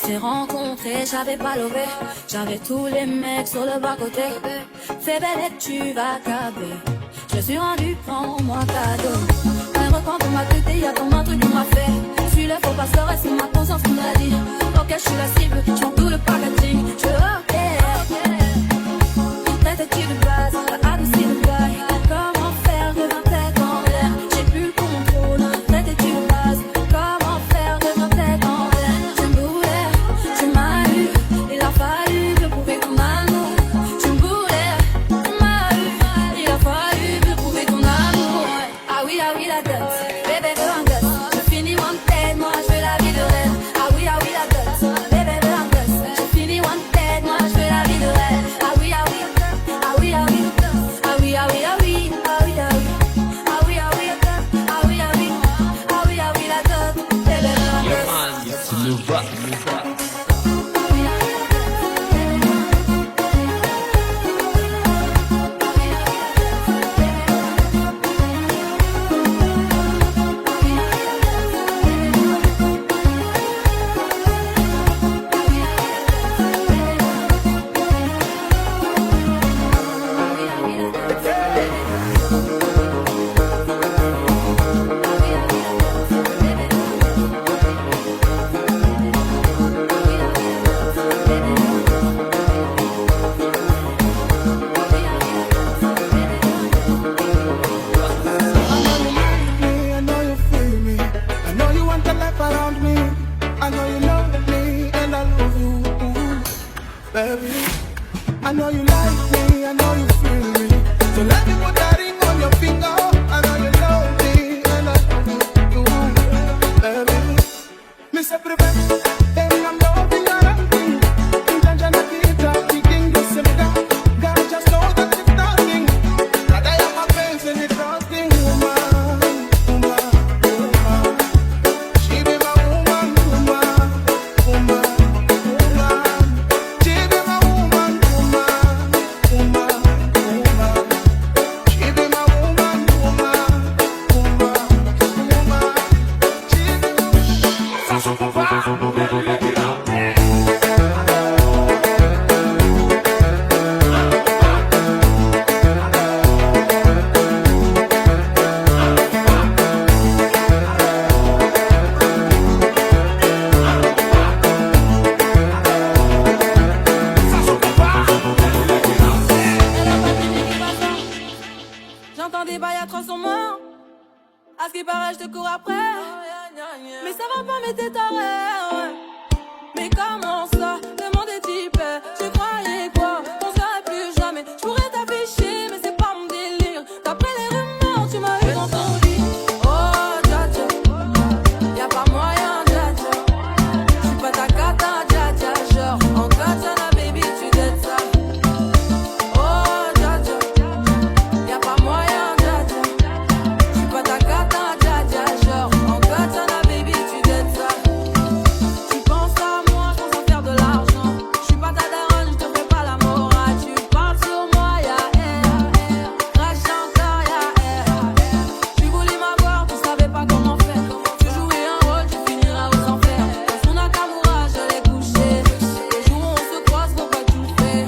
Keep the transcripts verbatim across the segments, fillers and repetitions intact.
T'ai rencontré, j'avais pas levé, j'avais tous les mecs sur le bas côté. Fais belle et tu vas caber. Je me suis rendu, prends-moi cadeau. Un record, on m'a traité, y a ton truc, on m'a fait. Je suis le faux pasteur et c'est ma conscience qui m'a dit: Ok, je suis la cible, je prends tout le packaging. Je, ok. Traite-tu de base, adouci le bail. Comment faire de vingt têtes en l'air? J'ai plus le contrôle. Traite-tu de base? Comment faire de vingt têtes en l'air? J'ai un boulet, tu m'as eu. Il a fallu me prouver ton amour. Tu me voulais, tu m'as eu. Il a fallu me prouver ton amour. Ah oui, ah oui, la dot, bébé veut un gosse. Je finis wanted, moi je veux la vie de rêve. Ah oui, ah oui, la dot, bébé veut un gosse. Je finis wanted, moi je veux la vie de rêve. Ah oui, ah oui, ah oui, ah oui. Ah oui, ah oui, ah oui, ah oui, ah oui. Ah oui, ah oui, ah oui, ah oui, ah oui, ah oui, la dot, bébé veut un gosse. I know you need me, I know you feel me. I know you want a life around me. I know you love me and I love you, baby. I know you like me, I know you feel me. So let me put that ring on your finger. I know you love me and I love you, baby. Mi se prive, and I'm loving around me. Intention of it, talking, this and that. God just know that it's nothing. That I am a face and it's nothing, woman, woman, woman. She be my woman, woman, woman, woman. She be my woman, woman, woman, woman. She be my woman, woman, woman, woman. She be my J'entends des bails à trois cents morts. À ce qui paraît, je te cours après. Mais ça va pas, mais t'es taré, ouais. Mais comment ça, le monde est hyper. Tu croyais quoi, qu'on se verrait plus jamais. Je pourrais t'afficher, mais c'est pas mon délire. D'après les rumeurs, tu m'as eu dans ton lit. Oh, dja dja, y a pas moyen, dja dja. Je suis pas ta cata, dja dja. Genre, en katana, baby, tu dettes ça. Oh, dja dja, y a pas moyen, dja dja. Je suis pas ta cata, dja dja. Genre, en katana, baby, tu dettes ça. Tu penses à moi, je pense à faire de l'argent. Je suis pas ta daronne, je te fais pas la morale. Tu parles sur moi, ya air. Crache encore, ya air. Tu voulais m'avoir, tu savais pas comment faire. Tu jouais un rôle, tu finiras aux enfers. Dans son Nakamura, je l'ai couché. Le jour où on se croise, faut pas que tu le fais.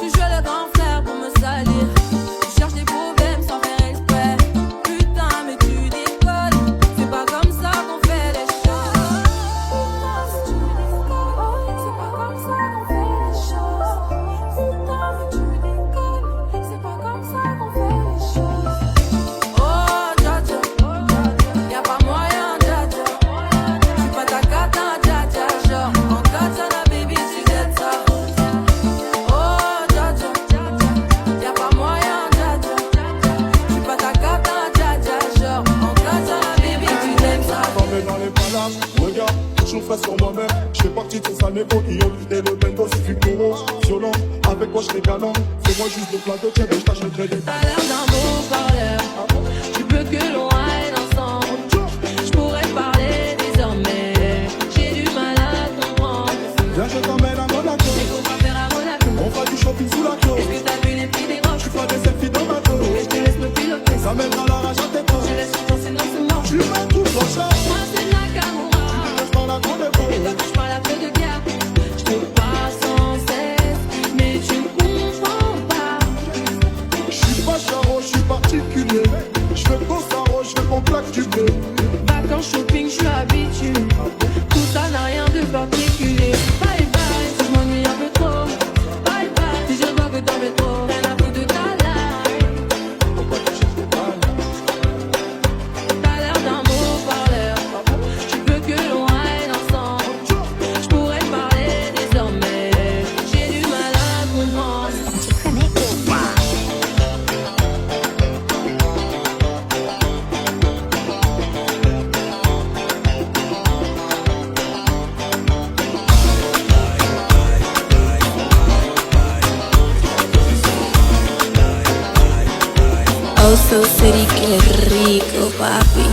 Tu jouais le grand frère pour me salir. Tu cherches des problèmes sans faire exprès. Putain, mais tu déconnes. C'est pas comme ça qu'on fait les choses. Putain, mais tu déconnes. C'est pas comme ça qu'on fait les choses. Putain, mais tu déconnes. C'est pas comme ça qu'on fait les choses. Oh, dja dja, y a pas moyen, dja dja. Je suis pas ta cata, dja dja. Genre, en katana, baby, tu dettes ça. Oh, dja dja, y a pas moyen, dja dja. Je suis pas ta cata, dja dja. Genre, en katana, baby, tu dettes ça. Comme dans les palaces, regarde, toujours face sur moi-même. Je fais partie de ces sales négros qui ont quitté le bendo, si tu corromps, violent. Avec moi, je serai galant. Fais-moi juste de plat de tiens, je t'achèterai des. T'as l'air d'un beau parleur. Tu veux que l'on ride ensemble. Je pourrais te parler désormais. J'ai du mal à comprendre. Viens, je t'emmène à Monaco. Et qu'on va faire à Monaco. On fera du shopping sous la clôture. Est-ce que t'as vu les prix des roches? Tu feras des selfies dans ma peau. Et je te laisse me piloter. Ça mènera la rage à tes peaux. Je laisse ton danser dans ce morceau. Tu m'as tout proche. Moi, c'est Nakamura. Tu ne touches pas la grande épaule. Et ne touche pas la queue de guerre. Vacances, shopping, je suis habitué. Tout ça n'a rien de particulier. Bye bye, si je m'ennuie un peu trop. Bye bye, si je vois que t'en veux trop. Rien à foutre de ta life. T'as l'air d'un beau parleur. Tu veux que l'on ride ensemble. Je pourrais parler désormais. J'ai du mal à comprendre. Oso City, qué rico, papi.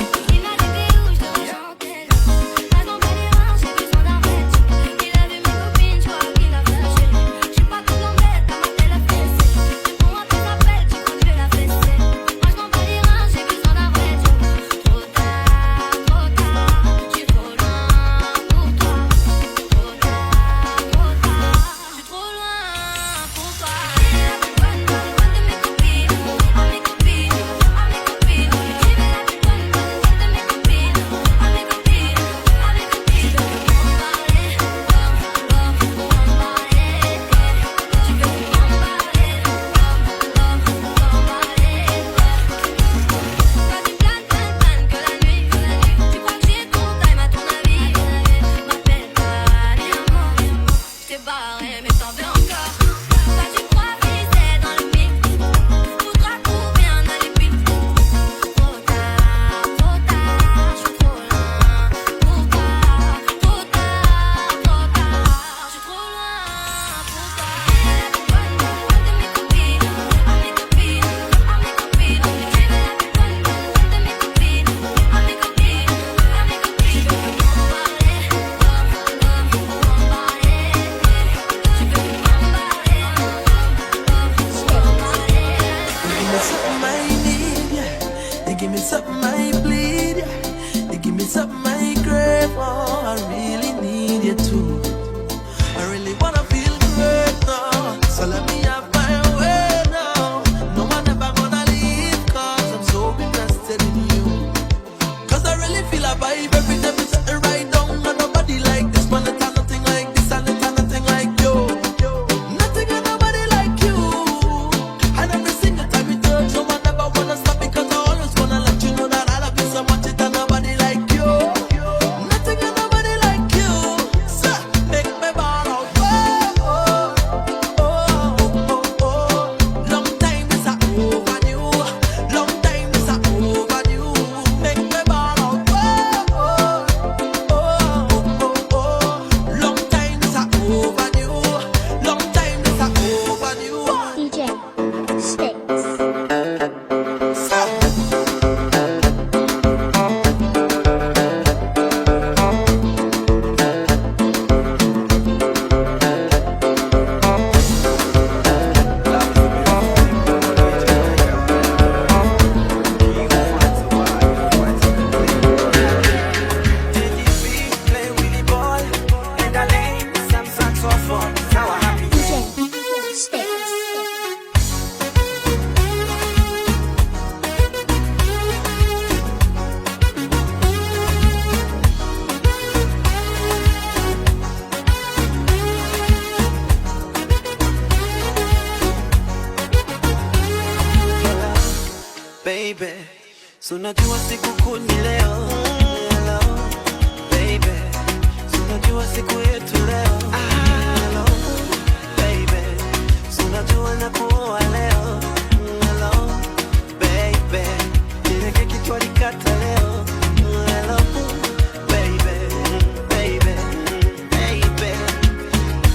You give me something I need, yeah. You give me something I plead, yeah. You give me something I crave for. I really need you too. I really wanna feel great now. So let me have my way now. No, I'm never gonna leave, 'cause I'm so invested in you. 'Cause I really feel a vibe every time we settle right down. And nobody like this, man, it a nothing like this, and it a nothing like you. Nothing and nobody like you. And every single time we touch, no, I never wanna stop, because I always wanna let you know that I love you so much, it a nobody like you. Nothing and nobody like you. So, make me bawl out. Oh, oh, oh, oh, oh, oh. Long time this a overdue. Long time this a overdue. Make me bawl out. Oh, oh, oh, oh, oh, oh. Long time this a overdue. Long time this a overdue. D J Sticks. Baby, sou nòt yo a se koukou ni leo. Hello, baby, sou nòt yo a se kouye tou leo. Hello, baby, sou nòt yo a na kou a leo. Hello, baby, ni leke ki twali kataleo. Hello, baby, baby, baby.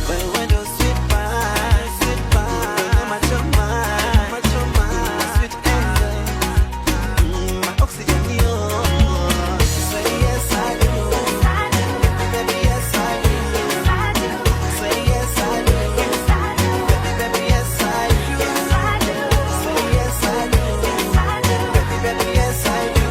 Baby, yo sweet pa, sweet pa. Macho man, macho man, sweet angel. Mm, my oxygen, yo. Say yes, I do. Baby, baby, yes, I do. Say yes, I do. Baby, baby, yes, I do. Say yes, I do. Baby, baby, yes, I do.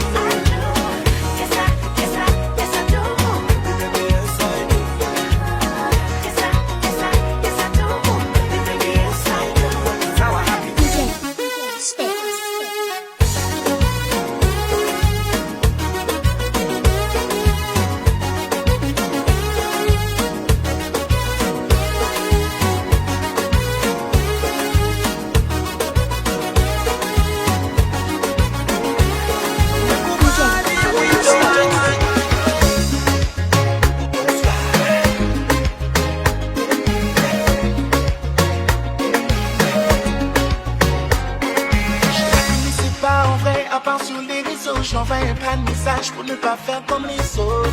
Pas de message pour ne pas faire comme les autres.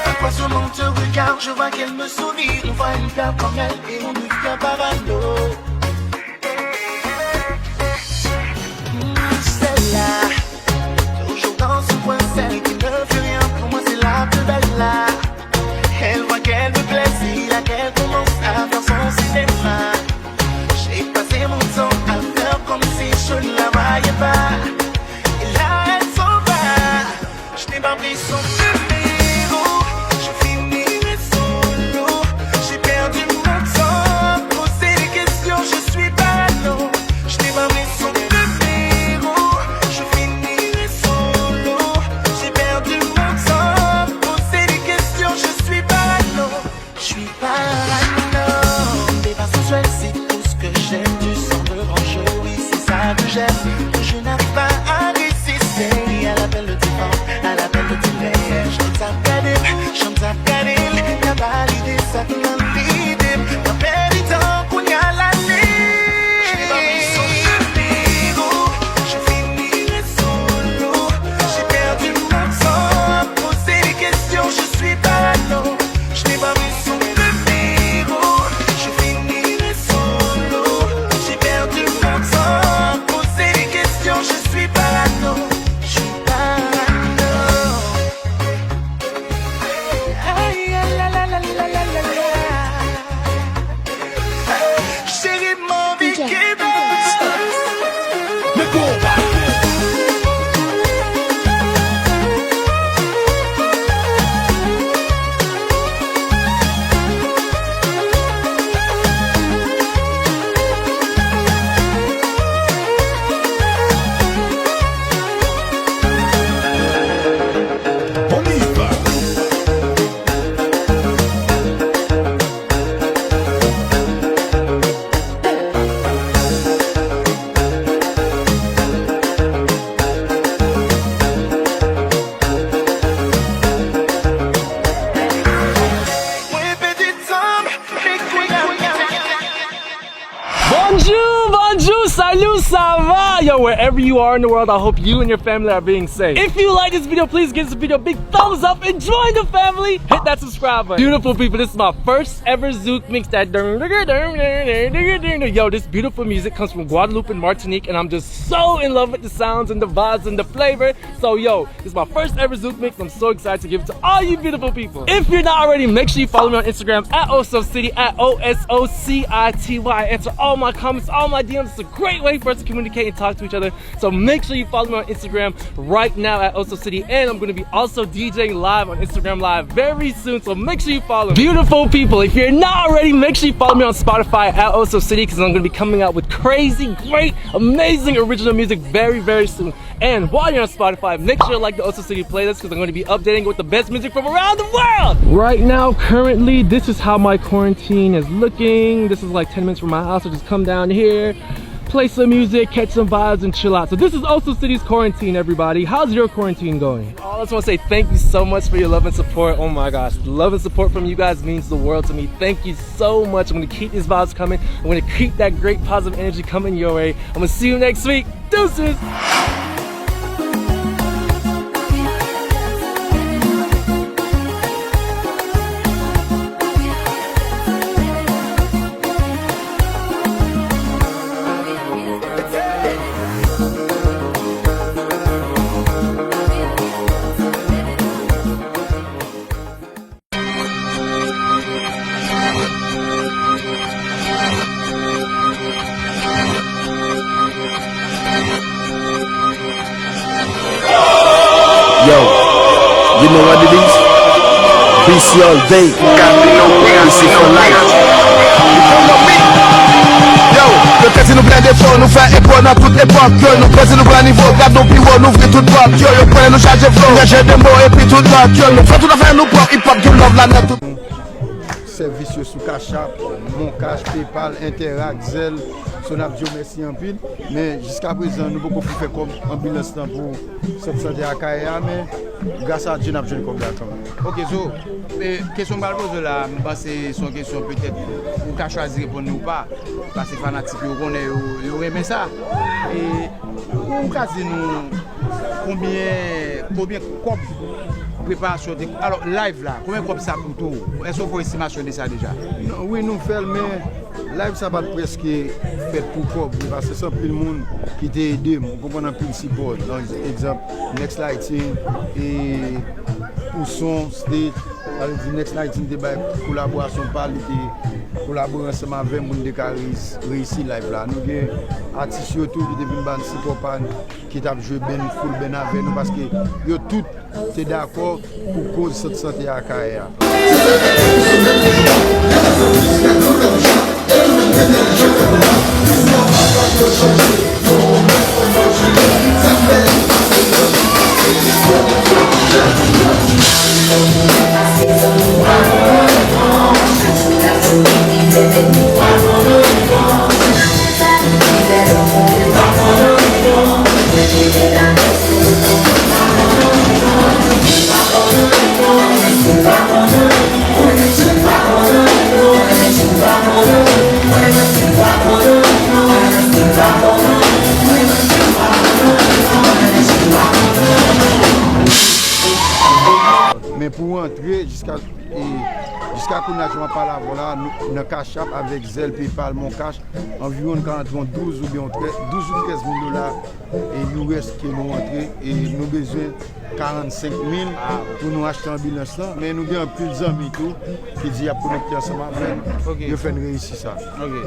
À quoi seulement te regarde, je vois qu'elle me sourit. On voit une fleur comme elle et on devient parano. Hmm, celle-là, toujours dans son coin, celle qui ne veut rien pour moi, c'est la plus belle là. Elle voit qu'elle me plaît, c'est là qu'elle commence à faire son cinéma. J'ai passé mon temps à faire comme si je ne la voyais pas. Et là, elle s'en va. Je n'ai pas pris son numéro, je finirai solo. J'ai perdu mon temps à poser des questions, je suis parano. Je n'ai pas pris son numéro, je finirai solo. J'ai perdu mon temps à poser des questions, je suis parano. Je suis parano. Des sensuel, c'est tout ce que j'aime. Du sang de range, oui, c'est ça que j'aime. Que je n'arrive pas à résister à l'appel de tes fans, à l'appel de tes rêves. J'aime ça regarder, j'aime ça regarder. Y'a pas l'idée, ça dans l'idée. Ma pèdi tan, kounye a la li. Je n'ai pas pris son numéro, je finirai solo. J'ai perdu mon temps à poser des questions, je suis parano. Je n'ai pas pris son numéro, je finirai solo. J'ai perdu mon temps à poser des questions, je suis parano. Je suis parano. Aïe, aïe, la, la, la. Chérie, mon big kebab. On y va. Bonjou, bonjou, salut, ça va? Yo, wherever you are in the world, I hope you and your family are being safe. If you like this video, please give this video a big thumbs up and join the family. Hit that subscribe button. Beautiful people, this is my first ever Zouk mix. That dun, dun, dun, dun, dun, dun, dun, dun. Yo, this beautiful music comes from Guadeloupe and Martinique, and I'm just so in love with the sounds and the vibes and the flavor. So, yo, this is my first ever Zouk mix. I'm so excited to give it to all you beautiful people. If you're not already, make sure you follow me on Instagram at Oso City, at O S O C I T Y. Answer all my comments, all my D Ms. It's a great way for us to communicate and talk to each other. So make sure you follow me on Instagram right now at Oso City. And I'm going to be also DJing live on Instagram Live very soon. So make sure you follow me. Beautiful people, if you're not already, make sure you follow me on Spotify at Oso City, because I'm going to be coming out with crazy, great, amazing original music very, very soon. And while you're on Spotify, make sure to like the Oso City playlist, because I'm going to be updating with the best music from around the world. Right now, currently, this is how my quarantine is looking. This is like ten minutes from my house. I just come down here, play some music, catch some vibes, and chill out. So this is Oso City's quarantine, everybody. How's your quarantine going? All I just want to say, thank you so much for your love and support. Oh my gosh, the love and support from you guys means the world to me. Thank you so much. I'm gonna keep these vibes coming. I'm gonna keep that great positive energy coming your way. I'm gonna see you next week. Deuces. Yo, you know what it is? B C all day. B C for life. Yo, yo te di nou blende fò, nou fè efò nan tout epòk. Yo, nou peze nou pran nivo, gad nou pi wo, nou ouvri tout pòt. Yo, yo konnen nou chaje flo, chaje de mo, epi tout nòt. Yo, nou fè tout afè nou pran hip hop, give love la nan tout. Sèvis yo sou Cash App, Mon Cash, PayPal, Interac, Zelle. So n ap di yo mèsi anpil. Men jiska prezan, nou poko fin fè kòb anbilans lan pou sant sante Akayè a, men Gras a Dye, n ap jwenn kòb la kanmenm. Ok, so, e, kesyon m pral poze w la, m panse se yon kesyon petèt ou ka chwazi reponn li ou pa, paske fanatik yo konnen yo, yo renmen sa. E, ou ka di nou konbyen, konbyen kòb preparasyon te, alò, live la, konbyen kòb sa koute w? Èske w fè yon estimasyon de sa deja? Non, wi, nou fè l, men live sa pa t prèske fèt pou kòb, wi, paske se anpil moun ki te ede m. Ou konprann, anpil sipò. Nan egzanp, Next Lighting, e pou son, stage, sa vle di Next Lighting te bay kolaborasyon pa l, li te kolabore ansanm avè m pou n te ka reyis-, reyisi live la. Nou gen atis yo tou ki te vin ban n sipò pa n, ki t ap jwe band, full band avè nou, paske yo tout te dakò pou koz sant sante Akayè a. Men pou antre, jiska, e, jiska kounye a, jan m ap pale avè w la, nou, nan Cash App avèk Zelle, PayPal, MonCash, anviwon ka antre yon douz oubyen yon trèz, douz ou trèz mil dola, e, U S ke nou antre, e nou bezwen karannsenk mil pou nou achte anbilans lan, men nou gen anpil zanmi tou ki di y ap konekte ansanm avè n, ok, yo fè n reyisi sa. Ok.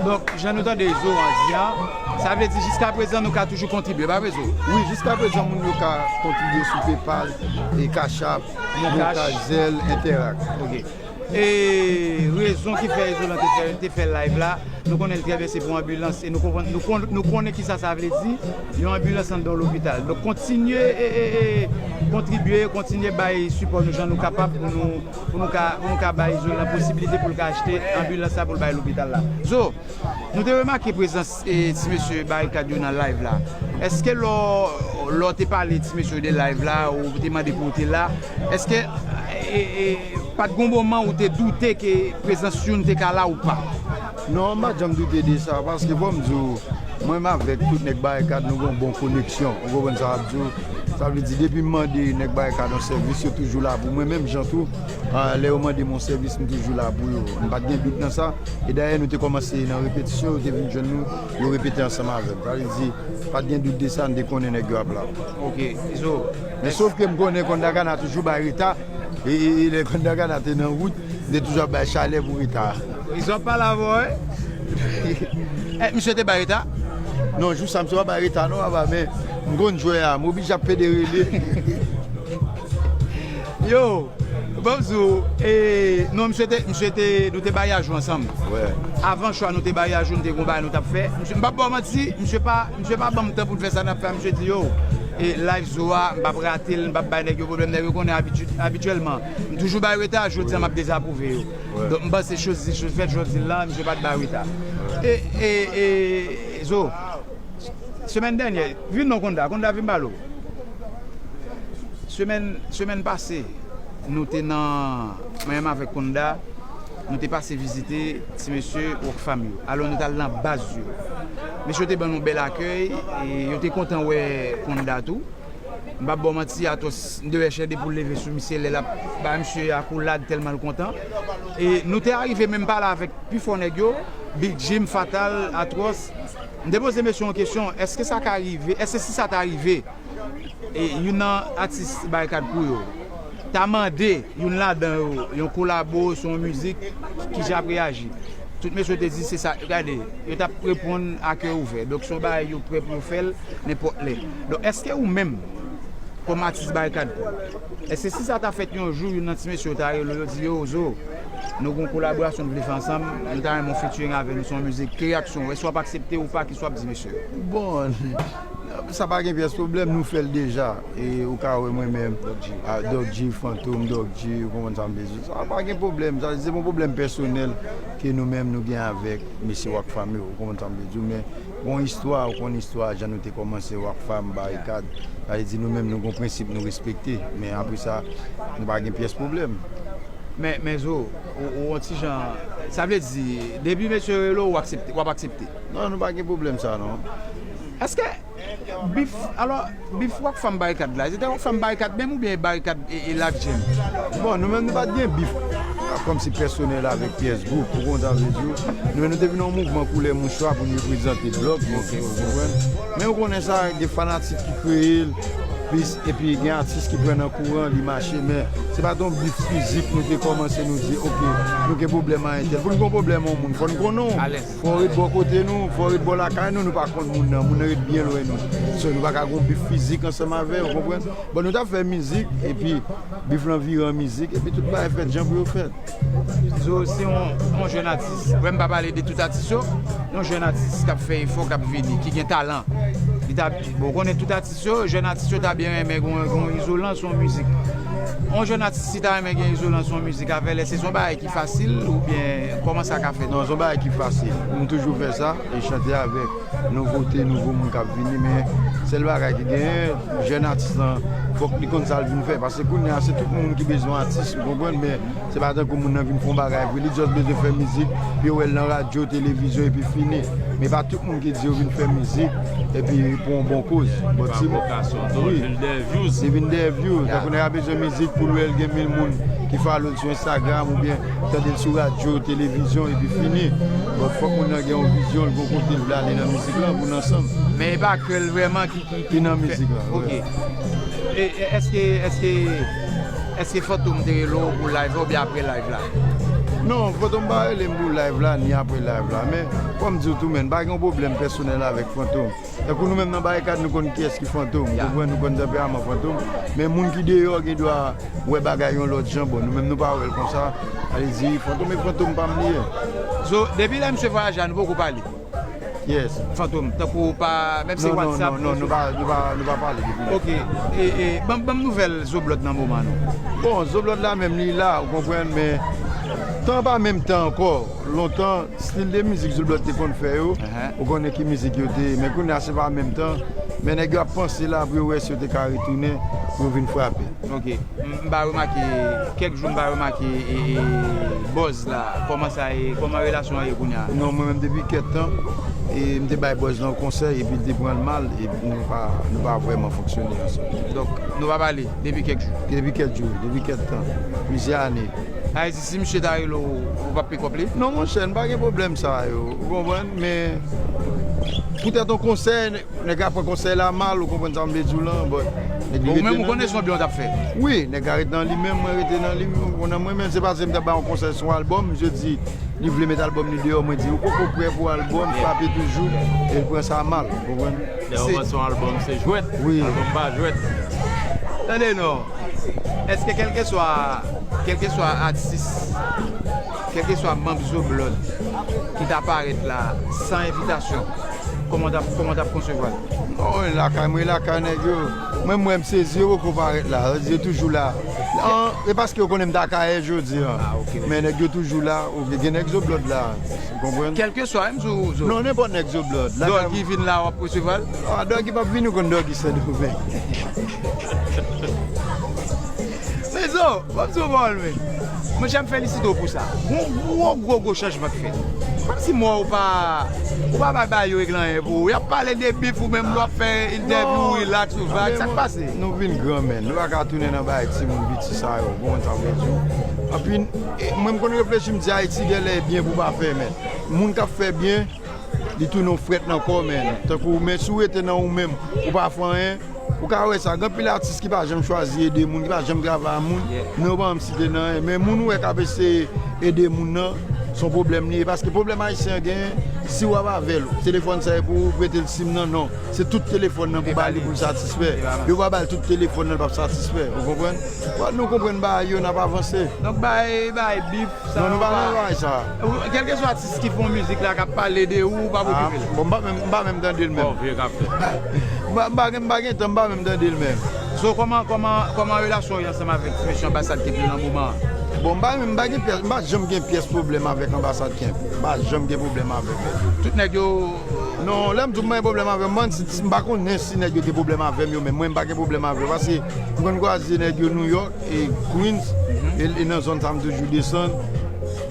Donk, jan nou tande Zo an di a, sa vle di jiska prezan nou ka toujou kontribye, pa vre Zo? Wi, jiska prezan moun yo ka kontribye sou PayPal, e Cash App, MonCash, Zelle, Interac. Ok. E rezon ki fè Izolan te fè, te fè live la, nou konnen l trè byen se pou anbilans, e nou konprann, nou kon-, nou konnen kisa sa vle di, yon anbilans anndan yon lopital. Donk, kontinye, e, e, e, kontribye, kontinye bay sipò nou jan nou kapab pou nou, pou nou ka, pou nou ka bay Izolan posibilite pou l ka achte anbilans la pou l bay lopital la. Zo, nou te remake prezans, e, ti mesye Barikad yo nan live la. Èske lè w, lè w te pale ti mesye yo de live la, ou te mande pou w te la, èske, e, e, pa t gon moman ou te doute ke prezans youn te ka la ou pa? Non, m pa t janm doute de sa, paske fò m di w, mwen menm avèk tout nèg Barikad, nou gen yon bon koneksyon. Ou konprann sa m ap di w? Sa vle di, depi m mande nèg Barikad yon sèvis, yo toujou la pou mwen. Menm jan tou, a, lè yo mande m yon sèvis, m toujou la pou yo. M pa t gen dout nan sa. E dayè, nou te kòmanse nan repetisyon, yo te vin jwenn nou, yo repete ansanm avè m. Sa vle di, pa t gen dout de sa, n te konnen nèg yo ap la. Ok, Izo. Men sof ke m konnen Kondagana toujou bay reta, e, e, e lè Kondagana te nan wout, m te toujou ap bay chalè pou reta a. Izo ap pale avè w, wi. Eh, misye te bay reta? Non, jou sa, misye pa bay reta, non, papa, men m konn jwè a, m oblije ap pede rele. Yo, Bon, m di w, e, non, misye te, misye te, nou te bay ajou ansanm. Wè. Avan cho a, nou te bay ajou, nou te gon bagay nou t ap fè. Misye, m p ap ba w manti, misye pa, misye pa ban m tan pou n fè sa n ap fè a. Misye di, yo, e, live Zo a, m p ap rate l, m p ap bay nèg yo pwoblèm. Nèg yo konnen abitye-, abityèlman. M toujou bay reta, jodi a, m ap dezapwouve yo. Wè. Donk, m panse, chose dite, chose faite, jodi la, misye pa t bay reta. Wè. E, e, e, Zo, semèn dènyè, vin non Konda, Konda vin pale w. Semèn, semèn pase, nou te nan, mwen menm avèk Konda, nou te pase vizite ti mesye Rockfam yo. Alò, nou t al nan baz yo. Mesye yo te ban nou bèl akèy, e yo te kontan wè Konda tou. M p ap ba w manti, Atwòs, m te wè chè de poul leve sou misye lè l ap ba misye akolad tèlman l kontan. E nou te arive menm pale avèk pifò nèg yo, Big Jim, Fatal, Atwòs. M te poze mesye yon kesyon, èske sa ka rive, èske si sa ta rive, e youn nan atis Barikad Crew yo ta mande youn ladan yo yon kolabo sou yon mizik, kijan y ap reyaji? Tout mesye yo te di se sa, gade, yo t ap reponn a kè ouvè. Donk, se yon bagay yo prè pou yo fè l nenpòt lè. Donk, èske ou menm, kòm atis Barikad Crew, èske si sa ta fèt yon jou, youn nan ti mesye yo ta rele w, yo di, yo, Zo, Nou gen yon kolaborasyon nou vle fè ansanm, nou ta renmen yon featuring avè nou sou yon mizik. Ki reyaksyon w? Èske w ap aksepte ou pa? Kisa w ap di mesye yo? Bon, sa pa gen pyès pwoblèm, nou fè l deja. E ou ka wè mwen menm, Doc G, Fantom, Doc G, ou konprann sa m vle di w. Sa pa gen pwoblèm, sa se yon pwoblèm pèsonèl ke nou menm nou gen avèk mesye Rockfam yo, ou konprann sa m vle di w. Men gon istwa, ou konn istwa, jan nou te kòmanse Rockfam, Barikad. Sa vle di nou menm nou gon prensip nou respekte. Men apre sa, nou pa gen pyès pwoblèm. Men, men Zo, ou, ou yon ti jan, sa vle di, depi mesye yo rele w, w aksepte, w ap aksepte. Non, nou pa gen pwoblèm sa, non. Èske bif, alò, bif Rockfam Barikad la, se te Rockfam Barikad menm oubyen Barikad e, e Live Jam? Bon, nou menm nou pa t gen bif kòmsi pèsonèl avèk pyès gwoup, ou konn sa vle di w. Nou menm nou te vin yon mouvman koulè mouchwa pou n reprezante blòk nou, ou konprann? Men ou konnen sa, gen fanatik ki kreye l, plis, epi gen atis ki pran nan kouran, li mache, men se pa t yon bif fizik nou te kòmanse, nou di, oke, nou gen pwoblèm a entèl. Pou n gen yon pwoblèm yon moun, fò n konnen w. Fò w ret bò kote nou, fò w ret bò lakay nou, nou pa konn moun nan, moun nan ret byen lwen nou. So, nou pa ka gen yon bif fizik ansanm avè w, ou konprann? Bon, nou t ap fè mizik, epi bif lan vire an mizik, epi tout bagay fèt jan pou yo fèt. Zo se yon, yon jèn atis. Vrè, m pa pale de tout atis yo. Yon jèn atis k ap fè efò, k ap vini, ki gen talan. Li ta, bon, ou konnen tout atis yo, jèn atis yo ta byen renmen gen yon, gen yon izolan sou yon mizik. Yon jèn atis, si ta renmen gen izolan sou yon mizik avè l, èske se yon bagay ki fasil oubyen kòman sa ka fèt? Non, se yon bagay ki fasil. M toujou fè sa, e chante avèk nouvote, nouvo moun k ap vini, men sèl bagay ki genyen, jèn atis lan, fòk li konn sa l vin fè. Paske kounye a, se tout moun ki bezwen atis, ou konprann, men se pa tankou moun nan vin fè yon bagay vre. Li just bezwen fè mizik, pou yo wè l nan radyo, televizyon, epi fini. Men pa tout moun ki di yo vin fè mizik, epi pou yon bon koz. Bon, ti vokasyon, tou, wi, vin dèyè views. Li vin dèyè views. Tankou nèg la bezwen mizik pou l wè l gen mil moun ki follow l sou Instagram, oubyen tande l sou radyo, televizyon, epi fini. Bon, fòk moun nan gen yon vizyon, l gon kote l vle ale nan mizik lan pou n ansanm. Men e pa kè l vrèman ki, ki, ki nan mizik lan, wi. Ok. E, e, èske, èske, èske Fantom te rele w pou live la oubyen apre live la? Non, Fantom pa rele m pou live la, ni apre live la. Men, kòm di w tou, men, pa gen yon pwoblèm pèsonèl avèk Fantom. Tankou nou menm nan Barikad, nou konn kiyès ki Fantom. Ou konprann, nou konn tanperaman Fantom. Men moun ki deyò gen dwa wè bagay yon lòt jan. Bon, nou menm nou pa wè l konsa. Sa vle di, Fantom e Fantom pa m li ye. So, depi lè misye vwayaje a, nou poko pale? Yes. Fantom, tankou pa, menm si WhatsApp, non, non, nou pa, nou pa, nou pa pale depi lè. Ok. E, e, ban, ban m nouvèl Zoblòd nan moman, non. Bon, Zoblòd la menm, li la, ou konprann, men tan pa menm tan ankò. Lontan, stil de mizik Zoblòd te konn fè yo, ou konnen ki mizik yo te ye, men kounye a se pa menm tan, men nèg yo ap panse la pou yo wè si yo te ka retounen, pou yo vin frape. Ok. M, m pa remake, kèk jou m pa remake, e, e, buzz la, kòman sa ye, kòman relasyon an ye kounye a? Non, mwen menm depi kèk tan, e m te bay buzz lan yon konsèy, epi l te pran l mal, e nou pa, nou pa vrèman fonksyone ansanm. Donk, nou pa pale depi kèk jou? Depi kèk jou, depi kèk tan, plizyè ane. Sa vle di, si misye ta rele w, ou p ap pikòp li? Non, monchè, n pa gen pwoblèm sa yo, ou konprann? Men, poutèt yon konsèy, nèg la pran konsèy la mal, ou konprann sa m vle di w lan, but nèg li rete nan li. Bon, ou menm ou konnen se yon byen w t ap fè. Wi, nèg la rete nan li menm, mwen rete nan li m, ou konprann, mwen menm, se pa se m t ap bay yon konsèy sou yon albòm, misye di li vle met albòm li deyò, mwen di, ou poko prè pou albòm, frape toujou, e l pran sa mal, ou konprann? Lè yo panse yon albòm se jwèt, wi, albòm pa jwèt. Tande non, èske kèlkeswa, kèlkeswa atis, kèlkeswa manm Zoblòd ki ta parèt la san envitasyon, kòman w t ap, kòman w t ap konsevwa l? Non, lakay mwen, lakay nèg yo. Mwen, mwen, m sezi, yo poko parèt la. Yo toujou la. An, e paske yo konnen m t Akayè jodi a. Ah, ok, ok. Men nèg yo toujou la. Ou gen nèg Zoblòd la. Ou konprann? Kèlkeswa, menm si w, si w... Non, nenpòt nèg Zoblòd. Dògi vin la, w ap resevwa l? Ah, Dògi p ap vini, ou konn Dògi Sendomeng. Men Zo, ban m di w yon pawòl, men. Monchè, m felisite w pou sa. Gon gwo, gwo, gwo chanjman k fèt. Kòmsi m wè w pa, ou pa bay Bayo regle anyen pou ou. Y ap pale de bif, ou menm w ap fè entèvyou, relax, ou vag. Sa k pase? Nou vin gran, men. Nou pa ka tounen nan bagay timoun piti sa yo. Bon, sa vle di. Anpi, e, mwen, m konn reflechi, m di Ayiti genlè byen pou pa fè, men moun k ap fè byen, li tounen yon frèt nan kò, men. Tankou, men si w rete nan ou menm, ou pa fè anyen, ou ka wè sa. Gen anpil atis ki pa janm chwazi ede moun, ki pa janm travay a moun, men yo pa janm site nan anyen. Men moun ou wè k ap eseye ede moun nan, Se yon pwoblèm li ye, paske pwoblèm ayisyen an genyen, si w ap avè l, telefòn sa e pou ou, prete l sim nan, non. Se tout telefòn nan pou ba li pou l satisfè. Yo pa ba l tout telefòn nan, l p ap satisfè. Ou konprann? Bon, nou konprann bagay yo, n ap avanse. Donk, bay, bay bif, sa. Non, nou pa nan bagay sa. Kèlkeswa atis ki fè yon mizik la, k ap pale de ou, ou p ap okipe l. Bon, m pa menm, m pa menm tande l menm. Bon, vye k ap fè. M pa, m pa gen, m pa gen tan, m pa menm tande l menm. So, kòman, kòman, kòman relasyon w ye ansanm avèk ti mesye anbasad ki vin nan moman an? Bon, m pa, m pa gen pyès, m pa janm gen pyès pwoblèm avèk anbasad Kemp. M pa janm gen pwoblèm avèk li. Tout nèg yo. Non, lè m di w m pa gen pwoblèm avè m, man, si, si, m pa konnen si nèg yo gen pwoblèm avè m yo, men mwen, m pa gen pwoblèm avè yo, paske m konn kwaze nèg yo Nouyòk e Queens, e, e nan zòn sa m toujou desann,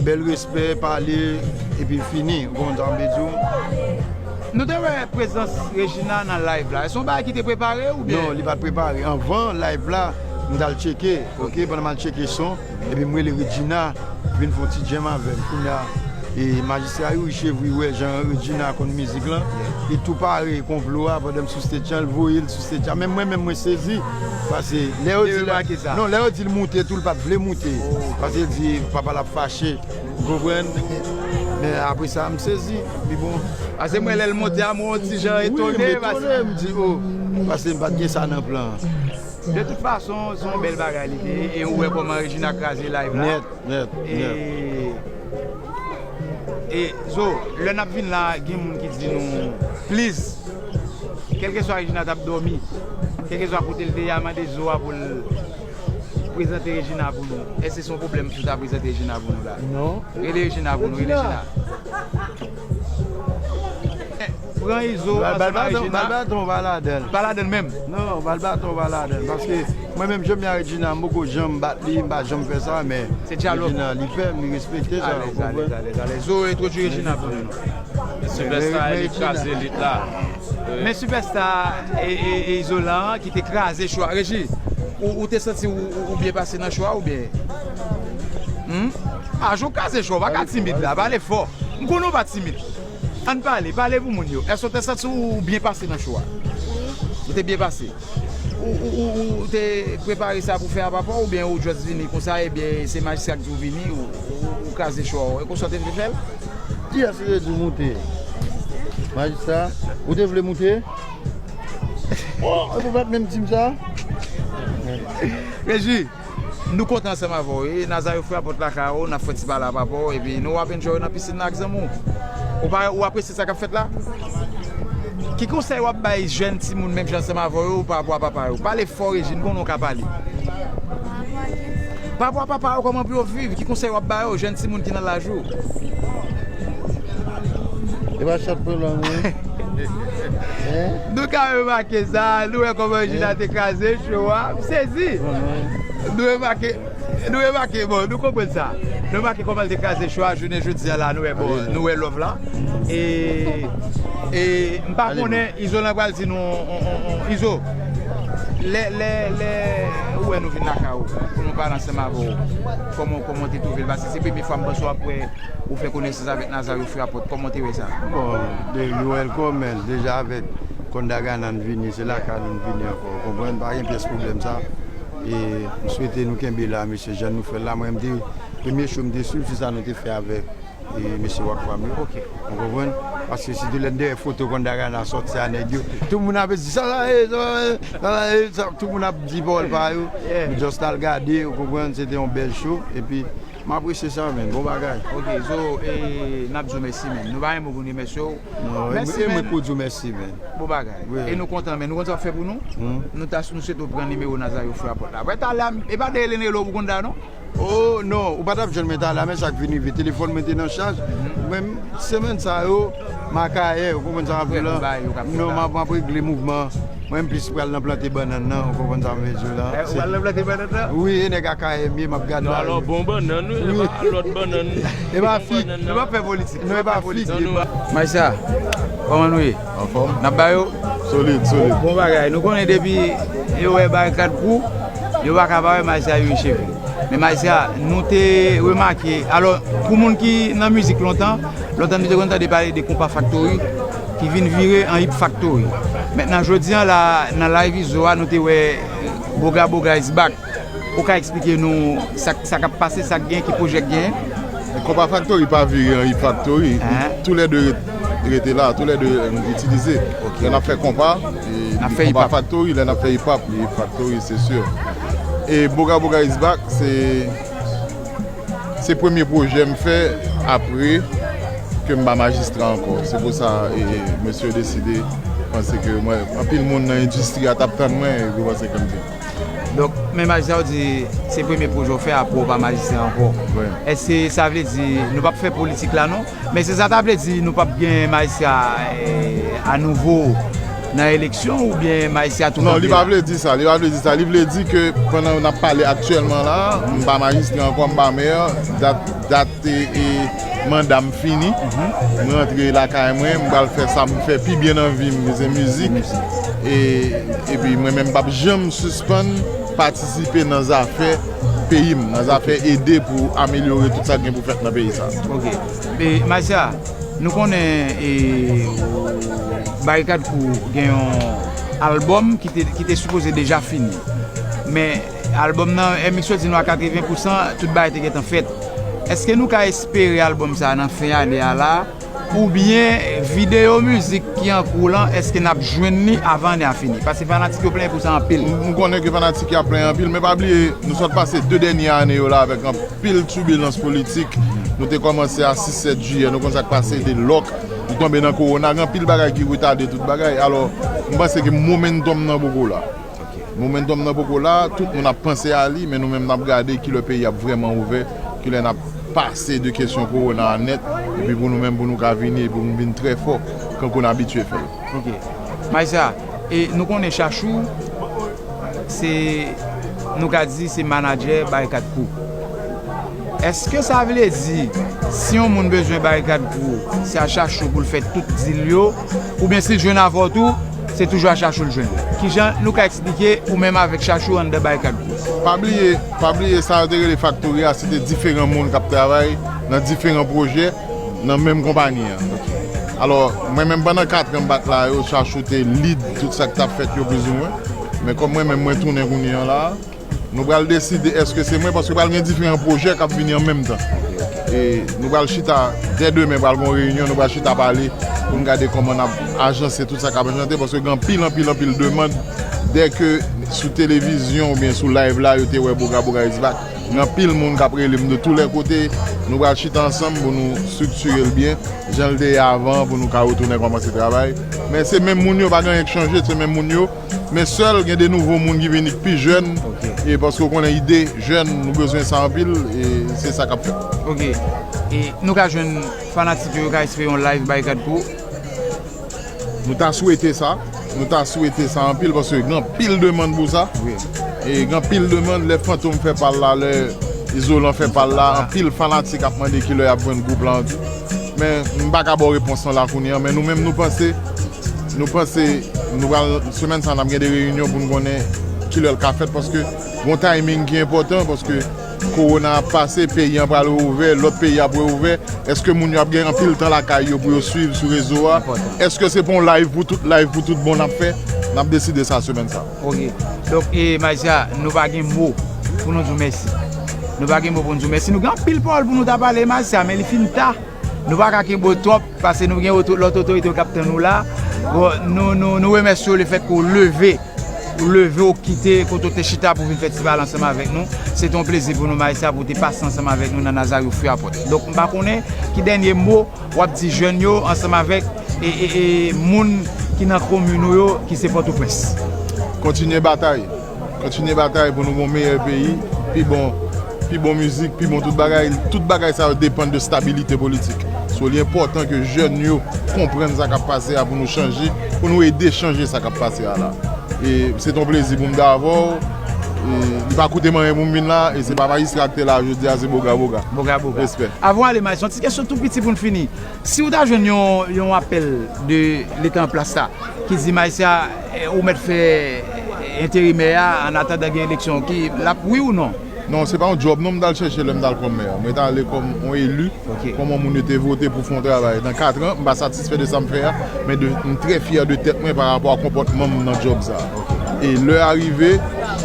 bèl respè, pale, epi fini, ou konprann sa m vle di w? Nou te wè prezans Regina nan live la. Se yon bagay ki te prepare oubyen? Non, li pa t prepare. Anvan live la, m t al tcheke, ok, pandan m al tcheke son, epi m rele Regina vin fè yon ti djèm avè m. Kounye a, e, majistra Youri Chevry wè jan Regina konn mizik lan, li tou pare konplo a pandan m sou stage lan, l voye l sou stage la. Men mwen menm, mwen sezi, paske lè yo di l, non, lè yo di l moute tou, l pa t vle moute, paske l di papa l ap fache. Ou konprann? Men apre sa, m sezi. Epi bon. Paske mwen, lè l monte a, mwen yon ti jan etone, paske m di, oh, paske m pa t gen sa nan plan an. De tout fason, se yon bèl bagay li te ye, e ou wè kòman Regina kraze live la. Nèt, nèt, nèt. E, e, Zo, lè n ap vin la, gen moun ki di nou, please, kèlkeswa Regina t ap dòmi, kèlkeswa kote l te ye a, mande Zo a pou l prezante Regina pou nou. Èske se yon pwoblèm si w ta prezante Regina pou nou la? Non. Rele Regina pou nou, rele Regina. Eh, pran Izo ansanm ak Regina. Bal baton, bal baton, pa ladann. Pa ladann menm? Non, bal baton, pa ladann. Paske mwen menm, Jemmy a Regina, m poko janm bat li, m pa janm fè sa, men Regina, li fè m, li respekte sa, ou konprann? Alèz, alèz, alèz. Zo, entwodui Regina pou nou. Sipèsta, li kraze lit la. Men sipèsta, e, e, e, Izolan ki te kraze cho a. Reji, ou, ou te santi ou, ou, ou byen pase nan cho a oubyen? Hmm? A, jan w kraze cho a, ou pa ka timid la, pale fò. M konnen w pa timid. Ann pale, pale pou moun yo. Èske w te santi w byen pase nan cho a? Ou te byen pase? Ou, ou, ou, ou te prepare sa pou fè a pa pa w, oubyen ou just vini konsa, ebyen se majistra k di w vini, ou, ou, ou kraze cho a? E konsa w te vle fè l? Kiyès ki te di w moute? Majistra, ou te vle moute? Oh, epi w pa t menm di m sa? Reji, nou kontan ansanm avè w, wi. Nazario Frapòt lakay ou, n ap fè ti pale a pa pa w, epi nou ap enjoy nan pisin nan ak zanmi w. Ou pa, ou apresye sa k ap fèt la? Ki konsèy w ap bay jèn timoun menm jan ansanm avè w yo, pa rapò a papa yo? Pale fò, Reji, m konnen w ka pale. Pa rapò a papa yo, kòman pou yo viv? Ki konsèy w ap ba yo, jèn timoun ki nan laj ou? E pa chat pou lang, wi. Hein? Nou ka remake sa, nou wè kòman Regina te kraze cho a. M sezi. Nou remake, nou remake, bon, nou konprann sa. Nou remake kòman l te kraze cho a, jounen jodi a la, nou wè, bon, nou wè love la. E, e m pa konnen, Izolan pral di nou, on, on, on, Izo, lè, lè, lè ou wè nou vin lakay ou, pou nou pale ansanm avè w, kòman, kòman w te twouve l? Paske se premye fwa m panse w ap wè ou fè konesans avèk Nazario Frapòt, kòman w te wè sa? Bon, de, you're welcome, man. Deja avèk Kondagana n vini, se lakay nou n vini ankò, ou konprann? Pa gen pyès pwoblèm sa. E m swete nou kenbe la, mesye, jan nou fè l la. Mwen, m te, premye cho m te swiv, se sa nou te fè avèk, e, mesye Rockfam yo. Ok. Ou konprann? Paske sitou lè n te wè foto Kondagana sòti a nèg yo, tout moun ap di, "Sa la ye, sa la ye, sa la ye," sa, tout moun ap di pawòl pa yo. Yeah. Nou just al gade, ou konprann? Se te yon bèl cho. Epi, m apresye sa, men. Bon bagay. Ok, so, e, n ap di w mèsi, men. Nou pa gen mo pou n remèsye w. Non, e mwen, e mwen k pou di w mèsi, men. Bon bagay. Wi. E nou kontan, men. Nou konn sa w ap fè pou nou? Hmm. Nou ta, nou swete w pran nimewo Nazario Frapòt la. Apre talè a, e pa de rele n rele w pou konn da, non? Oh, non, ou pa t ap jwenn mwen talè a, men sa k vin rive. Telefòn mwen te nan chaj. Mhm. Men, semèn sa yo, m Akayè, ou konprann sa m ap di w la? Non, m ap, m ap regle mouvman. Mwen, m plis pral nan plante bannann nan, ou konprann sa m vle di w la? Eh, ou pral nan plante bannann nan? Wi, e nèg Akayè m ye, m ap gade. Non, alò, bon bannann, wi, e pa lòt bannann. E pa fig. Nou p ap fè politik. Non, e pa fig. Maisha, kòman nou ye? Anfòm. N ap ba yo? Solid, solid. Bon bagay. Nou konnen depi yo wè barikad kou, yo pa ka pa wè Maisha Youri Chevry. Men Maisha, nou te remake, alò, pou moun ki nan mizik lontan, lontan nou te konn tande pale de Konpa Factory, ki vin vire an Hip Factory. Mentnan, jodi a la, nan live Izo a, nou te wè Boga Boga is back. Ou ka eksplike nou sa, sa k ap pase, sa k gen, ki pwojè k gen? Konpa Factory pa vire an Hip Factory. Tou lè de rete la, tou lè de itilize. Lè n ap fè konpa, e Konpa Factory, lè n ap fè hip hop, li Hip Factory, se si. E Boga Boga is back, se se premye pwojè m fè apre ke m pa majistra ankò. Se pou sa e, mesye yo deside panse ke mwen, anpil moun nan endistri a t ap tann mwen e yo panse ke m te. Donk, men majistra ou di se premye pwojè w fè apre w pa majistra ankò. Èske sa vle di nou p ap fè politik la non? Men se sa ta vle di nou p ap gen majistra e, anouvo nan eleksyon oubyen majistra tou kanpe la? Non, li pa vle di sa, li pa vle di sa. Li vle di ke pandan n ap pale aktyèlman la, m pa majistra ankò, m pa mè, dat, dat e, e manda m fini. M rantre lakay mwen, m pral fè sa m fè pi byen nan vi m, ki se mizik. E, epi mwen menm, m p ap janm sispann patisipe nan zafè peyi m, nan zafè ede pou amelyore tout sa k gen pou fèt nan peyi sa. Ok. E, Majistra, nou konnen e, Barikad Crew gen yon albòm ki te, ki te sipoze deja fini. Men albòm nan, M X yo di nou a katreven pousan, tout bagay te gentan fèt. Èske nou ka espere albòm sa a nan fen ane a la? Oubyen videyo mizik ki an kou lan, èske n ap jwenn li avan ane a fini? Paske fanatik yo plenyen pou sa anpil. M konnen ke fanatik yo ap plenyen anpil, men pa bliye, nou sot pase de dènye ane yo la avèk anpil tibilans politik. Nou te kòmanse a sis sèt jiyè, nou konn sa k pase, de lòk, nou tonbe nan kowona, gen anpil bagay ki retade tout bagay. Alò, m panse ke momentum nan poko la. Momentum nan poko la, tout moun ap panse a li, men nou menm n ap gade kilè peyi ap vrèman ouvè, kilè n ap pase de kesyon kowona a nèt, epi pou nou menm, pou nou ka vini, epi pou nou vin trè fò, kankou n abitye fè l. Ok. Majistra, e nou konnen Chachou, se, nou ka di, se manadjè Barikad Crew. Èske sa vle di, si yon moun bezwen Barikad Crew, se a Chachou pou l fè tout dil yo, oubyen si l jwenn avè w tou, se toujou a Chachou l jwenn? Kijan nou ka eksplike ou menm avèk Chachou anndan Barikad Crew? Pa bliye, pa bliye sa yo te rele Factory a, se te diferan moun k ap travay nan diferan pwojè nan menm konpayi an. Alò, mwen menm pandan kat an m pa t la yo, Chachou te lead tout sa k t ap fèt yo plizoumwen. Men kòm mwen menm mwen tounen kounye an la, nou pral deside èske se mwen, paske pral gen diferan pwojè k ap vini an menm tan. E nou pral chita, dè demen pral gen yon reyinyon, nou pral chita pale pou n gade kòman n ap ajanse tout sa k ap ajanse, paske gen anpil, anpil, anpil demann, dèke sou televizyon oubyen sou live la, yo te wè Boga Boga is back. Gen anpil moun k ap rele m de tou lè kote, nou pral chita ansanm pou nou estriktire l byen, jan l te ye avan, pou nou ka retounen kòmanse travay. Men se menm moun yo, pa gen anyen k chanje, se menm moun yo. Men sèl gen de nouvo moun ki vini k pi jèn, e paske w konnen ide jèn, nou bezwen sa anpil, e se sa k ap fèt. Ok. E nou ka jwenn fanatik yo, yo ka espere yon live Barikad Crew? Nou ta swete sa, nou ta swete sa anpil, paske gen anpil demann pou sa. E gen anpil demann, lè Fantom fè pa l la, lè Izolan fè pa l la, anpil fanatik ap mande kilè y ap jwenn gwoup la an tou. Men m pa ka ba w repons lan la kounye an, men nou menm nou panse, nou panse nou pral, semèn sa a n ap gen de reyinyon pou n konnen kilè l ka fèt, paske gon timing ki enpòtan, paske kowona ap pase, peyi an pral reouvè, lòt peyi ap reouvè. Èske moun yo ap gen anpil tan lakay yo pou yo swiv sou rezo a? Enpòtan. Èske se pa yon live pou tout, live pou tout bon n ap fè? N ap deside sa semèn sa. Ok. Donk, e, Majistra, nou pa gen mo pou nou di w mèsi. Nou pa gen mo pou nou di w mèsi. Nou gen anpil pawòl pou nou ta pale, Majistra, men li fin ta. Nou pa ka kenbe w twòp, paske nou gen oto-, lòt otorite yo k ap tann nou la. Bon, nou, nou, nou remèsye w lefètke w leve. Ou leve, ou kite kote w te chita pou vin fè ti pale ansanm avèk nou. Se te yon plezi pou nou, Majistra, pou w te pase ansanm avèk nou nan Nazario Fraport. Donk, m pa konnen ki dènye mo w ap di jèn yo ansanm avèk e, e, e moun ki nan komin ou yo, ki se Pòtoprens. Kontinye batay. Kontinye batay pou nou gen yon meyè peyi, pi bon, pi bon mizik, pi bon tout bagay. Tout bagay sa yo depann de stabilite politik. So, li enpòtan ke jèn yo konprann sa k ap pase a pou nou chanje, pou nou ede chanje sa k ap pase a la. E se t yon plezi pou m t avè w. E li pa koute m anyen pou m vin la, e se pa majistra k te la jodi a, se Boga Boga. Boga Boga. Respè. Avan w ale, Majistra, yon ti kesyon tou piti pou n fini. Si w ta jwenn yon, yon apèl de leta an plas la, ki di, Majistra, eh, ou mèt fè enterimè a, an atandan gen eleksyon, ki l ap wi ou non? Non, se pa yon djòb non m t al chèche lè m t al kòm mè a. Mwen t ale kòm yon eli, kòm yon moun yo te vote pou fè yon travay. Nan kat an, m pa satisfè de sa m fè a, men de, m trè fyè de tèt mwen pa rapò a konpòtman m nan djòb sa a. E lè a rive,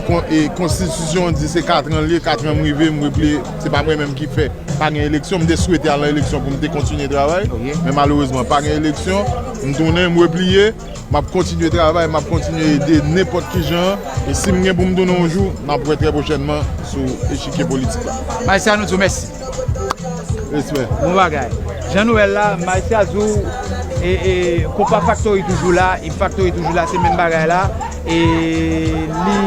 kon-, e konstitisyon an di se kat an l ye, kat an m rive, m repliye, se pa mwen menm ki fè pa gen eleksyon, m te swete al nan eleksyon pou m te kontinye travay. Ok. Men malerezman, pa gen eleksyon, m tounen, m repliye, m ap kontinye travay, m ap kontinye ede nenpòt ki jan. E si m gen pou m tounen yon jou, n ap wè trè pwochènman sou echikye politik la. Maestro, nou di w mèsi. Respè. Bon bagay. Jan nou wè l la, Maestro di w, e, e, Konpa Factory toujou la, Hip Factory toujou la, se menm bagay la. E li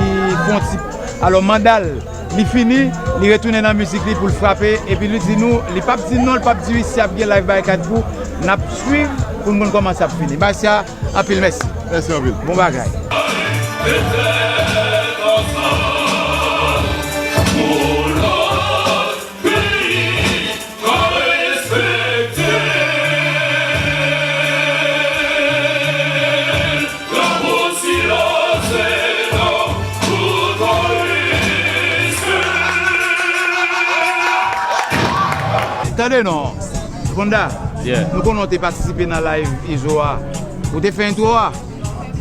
fè yon ti, alò, manda l, li fini, li retounen nan mizik li pou l frape, epi li di nou, li p ap di non, li p ap di wi, si ap gen live Barikad Crew, n ap swiv pou n konn kòman sa ap fini. Maestro, anpil mèsi. Mèsi anpil. Bon bagay. Tande non, Konda, yeah, nou konnen w te patisipe nan live Izo a. Ou te fè entwo a?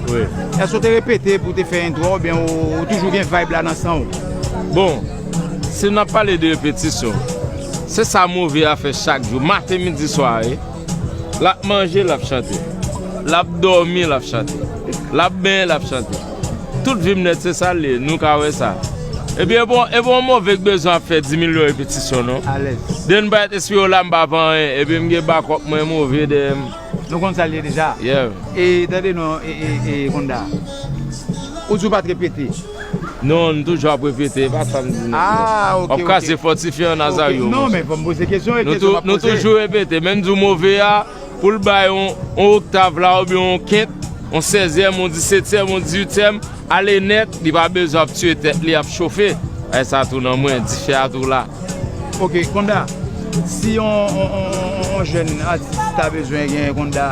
Wi. Èske w te repete pou w te fè entwo a oubyen ou, ou toujou gen vibe la nan san w? Bon, si n ap pale de repetisyon, se sa Move a fè chak jou, maten, midi, swa, wi. L ap manje, l ap chante. L ap dòmi, l ap chante. L ap benyen, l ap chante. Tout vi m nèt, se sa l ye, nou ka wè sa. Ebyen, e bon, e bon, Move k bezwen ap fè di milyon repetisyon, non. Alèz. Depi m parèt Espiola, m pa fè anyen. Epi m gen bakòp mwen, Move dèyè m. Nou konn sa l ye deja. Yeah. E tande non, e, e, e, Konda. Ou di w pa t repete. Non, nou toujou ap repete, e pa sa m di non. Ah, ok, ok. W ap kraze fòtifyan Nazario, monchè. Non, men fò m poze kesyon, e kesyon m ap poze. Nou toujou repete, menm di w Move a, pou l bay yon, yon oktav la, oubyen yon kent, yon sèzyèm, yon disetyèm, yon dizuityèm, ale nèt, li pa bezwen ap tiye tèt li, ap chofe. Ay sa tou nan mwen, dife a tou la. Ok, Konda, si yon, yon, yon, yon, yon jèn atis ta bezwen gen Konda,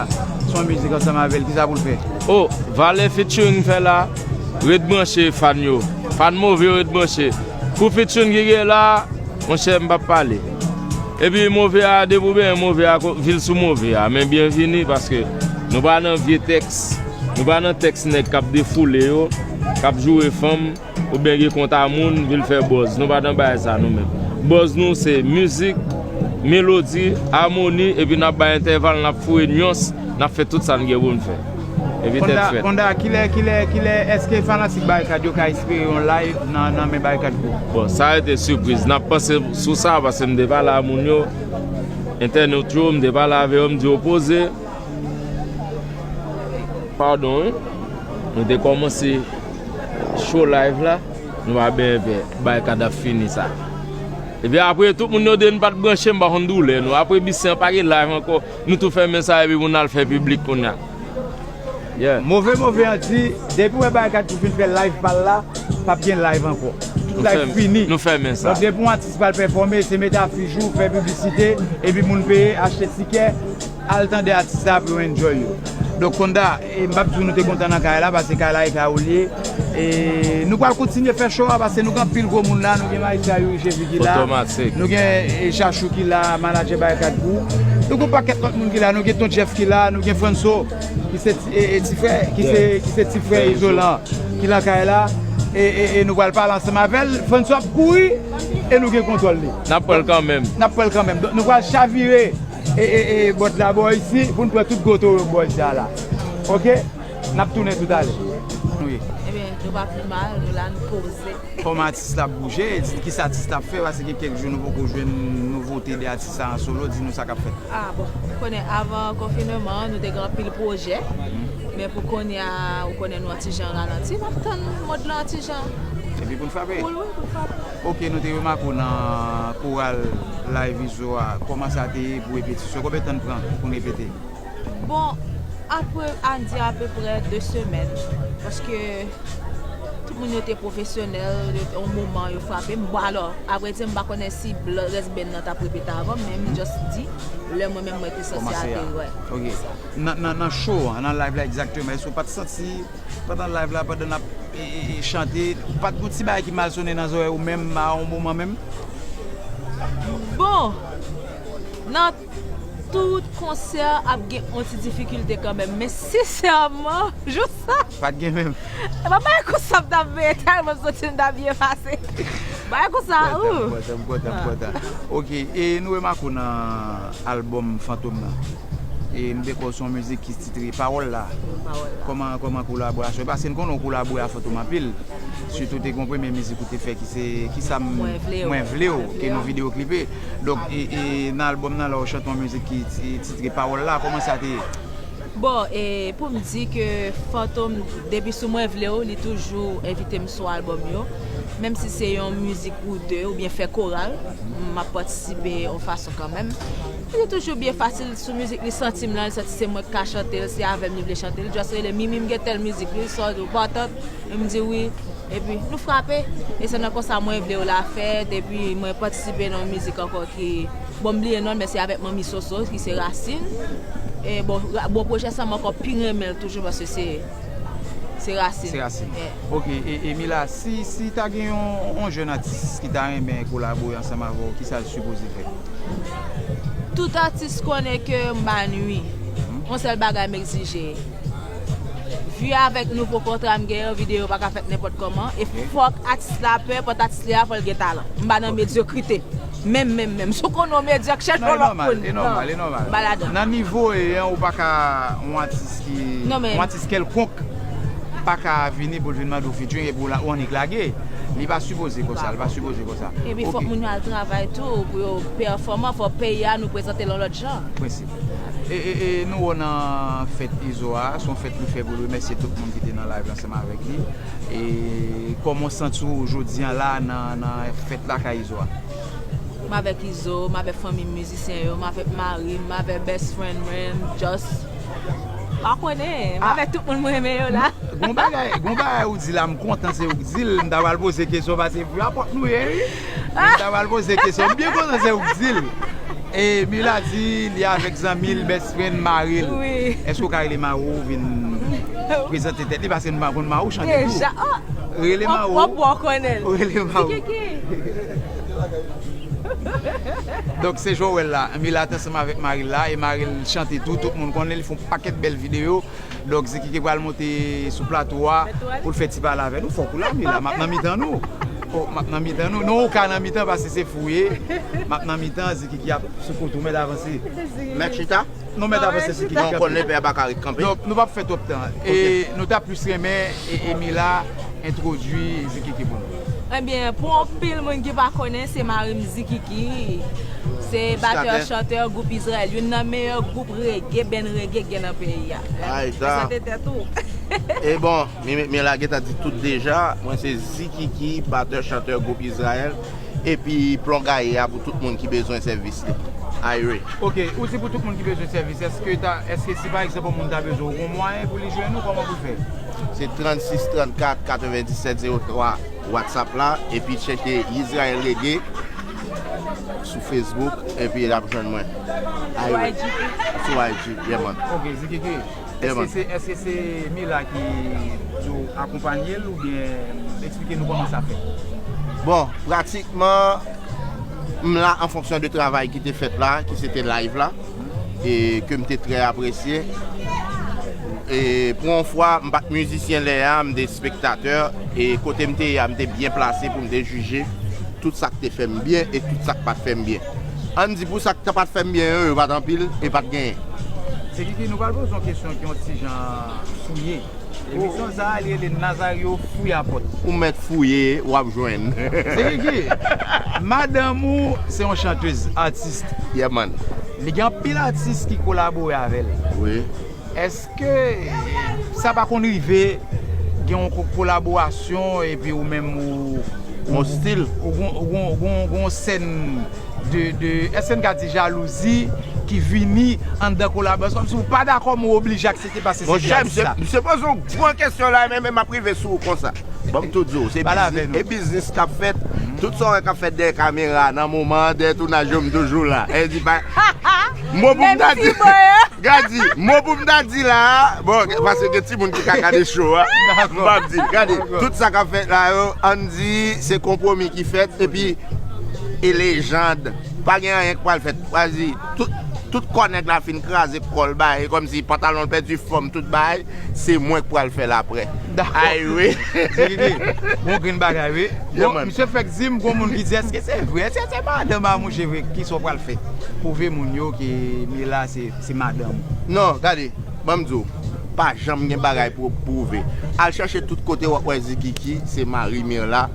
son mizik ansanm avè l, kisa pou l fè? Oh, valè featuring fè la, ret branche fan yo. Fan Move yo ret branche. Pou featuring ki gen la, monchè, m p ap pale. Epi Move a, depi w benyen Move a, ko-, vil sou Move a. Men byenvini, paske nou pa nan vye tèks. Nou pa nan tèks nèg k ap defoule yo, k ap joure fanm, oubyen gen kont a moun, vin fè buzz. Nou pa nan bagay sa nou menm. Buzz nou se mizik, melodi, amoni, epi n ap bay entèval, n ap foure nyans, n ap fè tout sa n gen pou n fè. Epi tèt frèt. Konda, kilè, kilè, kilè, èske fanatik Barikad yo ka espere yon live nan, nan men Barikad Crew? Bon, sa rete sipriz. N ap panse sou sa, paske m te pale a moun yo, entènot yo, m te pale avè yo, m di yo poze. Padon, wi. Nou te kòmanse show live la, nou pa benyen pè, Barikad ap fini sa. Epi apre, tout moun yo di n pa t branche, m pa konn doulè nou. Apre Bisyen an pa gen live ankò, nou tou fèmen sa epi pou n al fè piblik kounye a. Yeah. Move Move an di, depi w wè Barikad Crew fin fè live pa l la, p ap gen live ankò. Tout live fini. Nou fèmen sa. Donk, depi yon atis pral pèfòme, se mete afich ou, fè piblisite, epi moun peye, achte tikè, al tande atis la pou yo enjoy yo. Donk, Konda, e, m p ap di w nou te kontan nan kay la, paske kay la e kay ou l ye. E nou pral kontinye fè show a, paske nou gen anpil gwo moun la, nou gen Maestro Youri Chevy ki la, nou gen, e, Chachou ki la, manadjè Barikad Crew. Nou gen yon pakèt lòt moun ki la, nou gen Ton Jeff ki la, nou gen Franso, ki se ti, e, e, ti frè, ki se, ki se ti frè Izolan, ki nan kay la. E, e, e nou pral pale ansanm avè l. Franso ap kouri, e nou gen kontwòl li. N ap pran l kanmenm. N ap pran l kanmenm. Donk, nou pral chavire e, e, e, bòt la bò isi, pou n pran tout gwo towo bò isi a la. Ok? N ap tounen toutalè. Wi. Ebyen, nou pa pi mal, nou la, nou poze. Kòman atis la ap bouje? Di n kisa atis la ap fè, paske gen kèk jou nou poko jwenn nouvote de atis la an solo, di nou sa k ap fèt. Ah, bon, ou konnen avan konfineman an, nou te gen anpil pwojè. Mhm. Men pou kounye a, ou konnen nou an ti jan ralanti, n ap tann mond lan an ti jan. Epi pou n frape? Pou l, wi, pou n frape. Ok, nou te remake w nan koral Live Izo a. Kòman sa te ye pou repetisyon? Konbyen tan n pran pou n repete? Bon, apre, ann di apeprè de semèn, paske tout moun yo te pwofesyonèl, yo, yon moman yo frape m. Bon, alò, avrèdi, m pa konnen si blan-, rès band nan t ap repete avan m, men m just di, lè mwen menm mwen te santi ateri, wè. Ok. Nan, nan, nan show an, nan live la egzakteman, èske w pa t santi pandan live la, pandan n ap, e, e, e, chante, pa t gon ti bagay ki mal sonnen nan zòrèy ou menm a yon moman menm? Bon, nan tout konsè ap gen yon ti difikilte kanmenm, men sensèman, jou sa, pa t gen menm. E pa bagay konsa m t ap veye, tèlman m santi m t ap byen pase. Bagay konsa, m kontan, m kontan, m kontan. Ok, e nou remake w nan albòm Fantom nan. E m dekwè w se yon mizik ki titre Pawòl la. Pawòl la. Kòman, kòman kolaborasyon? Paske n konnen w kolabore a Fantom anpil. Sitou te gen yon premye mizik ou te fè ki se Kisa m Mwen vle w, ke nou videyo klipe. Donk, e, e nan albòm nan la w chante yon mizik ki ti- titre Pawòl la. Kòman sa te ye? Bon, e pou m di ke Fantom, depi sou Mwen vle w, li toujou envite m sou albòm yo. Menm si se yon mizik ou de, oubyen fè koral, m ap patisipe yon fason kanmenm. Li toujou byen fasil sou mizik, li santi m lan, li santi se mwen k ka chante l, se avè m li vle chante l. Just rele Mimi, m gen tèl mizik, wi, sa w di w patant, e m di wi. Epi nou frape. E se nan konsa Mwen vle w la fèt, epi mwen patisipe nan yon mizik ankò ki, bon, m bliye non l, men se avèk Manmi Soso, ki se Rasin. E bon, ra- bon pwojè sa m ankò pi renmen l toujou paske se se Rasin. Se Rasin. Ok, e, e Mila, si, si ta gen yon, yon jèn atis ki ta renmen kolabore ansanm avè w, kisa l sipoze fè? Tout atis konnen ke m pa nwi. Yon sèl bagay m egzije. Vi avèk nouvo kontra m genyen, videyo pa ka fèt nenpòt kòman. E fòk atis la, pe enpòt atis li a, fò l gen talan. M pa nan medyokrite. Menm, menm, menm. Si w konnen w medyak, chèche yon lòt moun. E nòmal, e nòmal. M pa ladan. Nan nivo e an, ou pa ka yon atis ki, yon atis kèlkonk pa ka vini pou l vin mande w featuring epi w la, ou annik lage. Li pa sipoze konsa, li pa sipoze konsa. Epi fòk moun yo al travay tou pou yo pèfòman, fòk peyi a nou prezante l yon lòt jan. Prensip. E, e, e nou wè w nan fèt Izo a, se yon fèt nou fè pou l remèsye tout moun ki te nan live la ansanm avèk li. E kòman w santi w jodi a la nan, nan fèt la kay Izo a? M avèk Izo, m avèk fanmi m, mizisyen yo, m avèk mari m, m avèk best friend mwen, m just pa konnen, m avèk tout moun mwen renmen yo la. Gon bagay, gon bagay ou di la, m kontan se ou k di l, m ta pral poze kesyon paske pou rapòt nou ye wi. M ta pral poze kesyon, m byen kontan se ou k di l. E Mila di li avèk zanmi l, best friend, mari l. Èske w ka rele mari w vin prezante tèt li paske nou pa konn mari w chante tou. Rele mari w. Ou rele mari w. Donk se Joel la, Mila t ansanm avèk mari l la e mari l chante tou, tout moun konnen li fè yon pakèt bèl videyo. Donk Zikiki pral monte sou plato a pou l fè ti pale avè nou. Fòk ou la Mila, m ap nan mitan nou. Oh, m ap nan mitan nou. Non, ou ka nan mitan paske se fou ye. M ap nan mitan, Zikiki ap sou kote w, mèt avanse. Mèt chita? Non, mèt avanse, Zikiki. Non, konnen pè a pa ka ret kanpe. Donk nou p ap fè twòp tan. E nou ta plis renmen e, e Mila entwodui Zikiki pou nou. Ebyen, pou anpil moun ki pa konnen, se mari m Zikiki. Se batè, chantè gwoup Izrayèl, youn nan meyè gwoup reggae, band reggae k gen nan peyi a. Prezante tèt ou. E bon, Mila gentan di tout deja, mwen se Zikiki, batè, chantè gwoup Izrayèl. Epi Plon Gaye a pou tout moun ki bezwen sèvis li. Ayre. Ok, ou di pou tout moun ki bezwen sèvis, èske ta, èske si pa egzanp yon moun ta bezwen w, gon mwayen pou li jwenn ou, kòman pou l fè? Se trannsis trannkat katrevenndisèt zewo twa WhatsApp la, epi chèche Yisrael Reggae sou Facebook, epi l ap jwenn mwen. Ayre. Sou I G, yeah man. Ok, Zikiki. Èske se, èske se Mila ki di w akonpanye l oubyen eksplike nou kòman sa fèt? Bon, pratikman, m la an fonksyon de travay ki te fèt la, ki se te live la, e ke m te trè apresye. E pou yon fwa, m pa t mizisyen lè a, m te spektatè, e kote m te ye a, m te byen plase pou m te jije tout sa k te fè m byen e tout sa k pa t fè m byen. Ann di pou sa k pa t fè m byen yo, yo pa t anpil e pa t genyen. Zikiki, nou pral poze yon kesyon ki yon ti jan fouye. Emisyon sa a, li rele Nazario Fouyapòt. Ou mèt fouye, w ap jwenn. Zikiki, madanm ou se yon chantèz, atis. Yeah man. Li gen anpil atis ki kolabore avè l. Wi. Èske sa pa konn rive gen yon ko- kolaborasyon epi ou menm ou, yon stil, ou gon, ou gon, ou gon, gon sèn de, de, èske n ka di jalouzi ki vini anndan kolaborasyon? Kòmsi ou pa dakò, men ou oblije aksepte paske se atis la. Monchè, m se poze yon gran kesyon la, men, men m ap rive sou ou konsa. Ban m tou di w, se biznis, e biznis k ap fèt. Tout sa w wè k ap fèt dèyè kamera, nan moman, dèyè tounaj yo, m toujou la. E di pa, mo pou m ta di. Gadi, mo pou m ta di la a, bon, paske gen timoun ki ka gade show a. M p ap di l. Gade, tout sa k ap fèt la yo, ann di se konpwomi ki fèt, epi e lejand. Pa gen anyen k pral fèt. Gadi, tout, Tout kò nèg la fin kraze kò l bay, kòmsi pantalon l pèdi fòm, tout bagay, se mwen k pral fè l aprè. Ay wi. Bon grenn bagay wi. Bon, misye fèk di m gon moun ki di èske se vre, èske se madanm a mouche vre, kisa w pral fè? Pwouve moun yo ke Mila se se madanm ou. Non, gade, ban m di w, pa janm gen bagay pou pwouve. Al chèche tout kote w ap wè Zikiki se mari Mirla,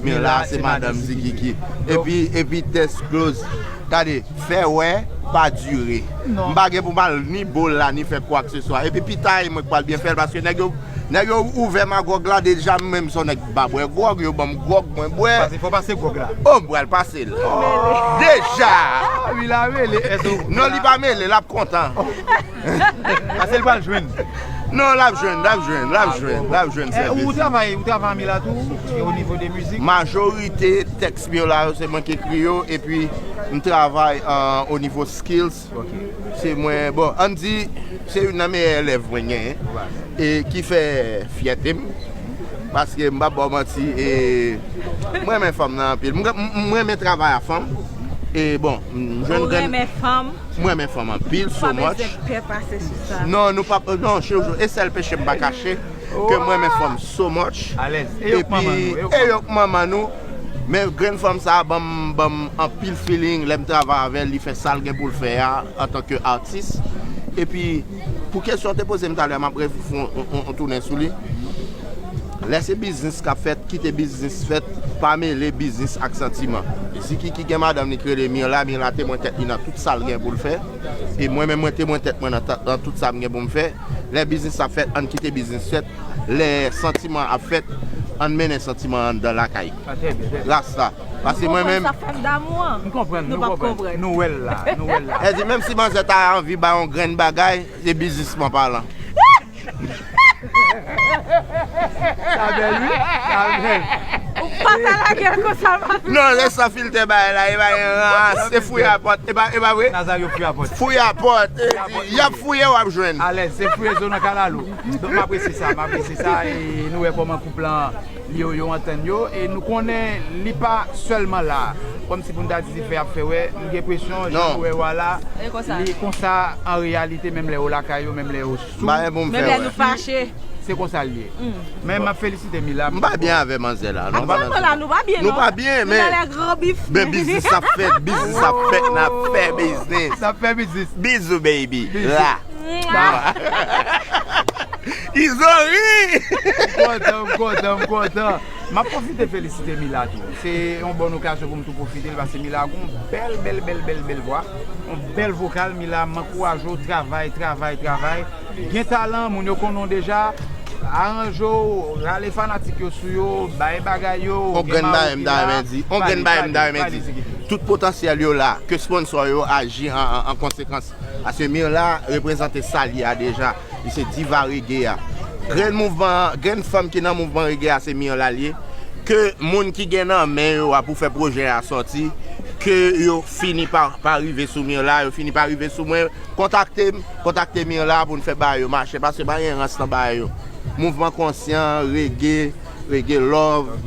Mirla se madanm Zikiki. Epi epi test close. Gade, fè wè pa dire. M pa gen pou m al ni bo l la ni fè kwakseswa. Epi pita e mwen k pral byen fè l paske nèg yo nèg yo ouvè magòg la deja, m menm se yon nèg ki pa bwè gwòg, yo ban m gwòg mwen bwè. Pase fò pase gwòg la. Oh m pral pase l. Deja. Wi la mele. Non li pa mele, l ap kontan. Pase l pral jwenn. Non, l ap jwenn, l ap jwenn, l ap jwenn, l ap jwenn sèvis. Ou travay, ou travay an Mila tou, o nivo de mizik? Majorite tèks Mila yo se mwen ki ekri yo, epi m travay o nivo skills. Se mwen, bon, ann di, se youn nan meyè elèv mwen genyen, e ki fè fyète m. Paske m p ap ba w manti, e, m renmen fanm nan anpil. M, m, m renmen travay a fanm. E bon, m jwenn grenn. Ou renmen fanm? M renmen fanm anpil, so much. Ou pa bezwen pè pase sou sa. Non, nou p ap, non, chouchou, e sèl peche m pa kache, ke m renmen fanm so much. Alèz. E yo k manman nou. E yo k manman nou. Men grenn fanm sa a ban m, ban m anpil feeling lè m travay avè l, li fè sa l gen pou l fè a antanke atis. Epi, pou kesyon w te poze m talè a, m ap refè yon, yon, yon tounen sou li. Lè se biznis k ap fèt, kite biznis fèt, pa mele biznis ak santiman. Ziki ki gen madanm li k rele Mirla, Mirla temwen tèt li nan tout sa l gen pou l fè. E mwen menm mwen temwen tèt mwen nan, nan tout sa m gen pou m fè. Lè biznis ap fèt, ann kite biznis fèt. Lè santiman ap fèt, ann mennen santiman an anndan lakay. Rasta. Paske mwen menm. Sa fèm damou an. M konprann, nou konprann. Nou wè l la, nou wè l la. Èdi menm si manzè ta anvi bay yon grenn bagay, se biznisman palan. Sa bèl wi, sa bèl. Ou pa ta lage l konsa, Mafya. Non, lè san filtè bagay la, e pa gen rans, se fouye a pòt, e pa, e pa vre? Nazario fouye a pòt. Fouye a pòt, y ap fouye w ap jwenn. Alèz, se fouye zo nan kalalou. Donk m apresye sa, m apresye sa, e nou wè kòman koup lan yo, yo antann yo, e nou konnen li pa sèlman la. Kòmsi pou n ta di se fè ap fè wè, m gen enpresyon jan nou wè w a la, li konsa an reyalite, menm lè yo lakay yo, menm lè yo sou, menm lè nou fache. Se konsa l ye. Men m ap felisite Mila. M pa byen avè manzè la non. Aktyèlman la nou pa byen non. Nou pa byen men. Nou nan lè gran bif. Men biznis ap fèt, biznis ap fèt, n ap fè biznis. N ap fè biznis. Bizou baby. Bizou. Izo ri! M kontan, m kontan, m kontan. M ap pwofite felisite Mila tou. Se yon bòn okazyon pou m tou pwofite l paske Mila gon bèl, bèl, bèl, bèl, bèl vwa. Yon bèl vokal. Mila, m ankouraje w, travay, travay, travay. Gen talan, moun yo konnen w deja. Aranje w, rale fanatik yo sou yo, bay bagay yo. Yon grenn bagay m ta renmen di. Yon grenn bagay m ta renmen di. Tout potansyèl yo la, ke sponsò yo aji an, an, an konsekans. Paske Mirla reprezante sa l ye a deja. Li se diva rege a. Grenn mouvman, grenn fanm ki nan mouvman rege a se Mirla l ye. Ke moun ki gen nan men yo a pou fè pwojè a sòti, ke yo fini pa, pa rive sou Mirla, yo fini pa rive sou mwen, kontakte m, kontakte Mirla pou n fè bagay yo mache, paske pa gen rans nan bagay yo. Mouvman konsyan, rege, rege love,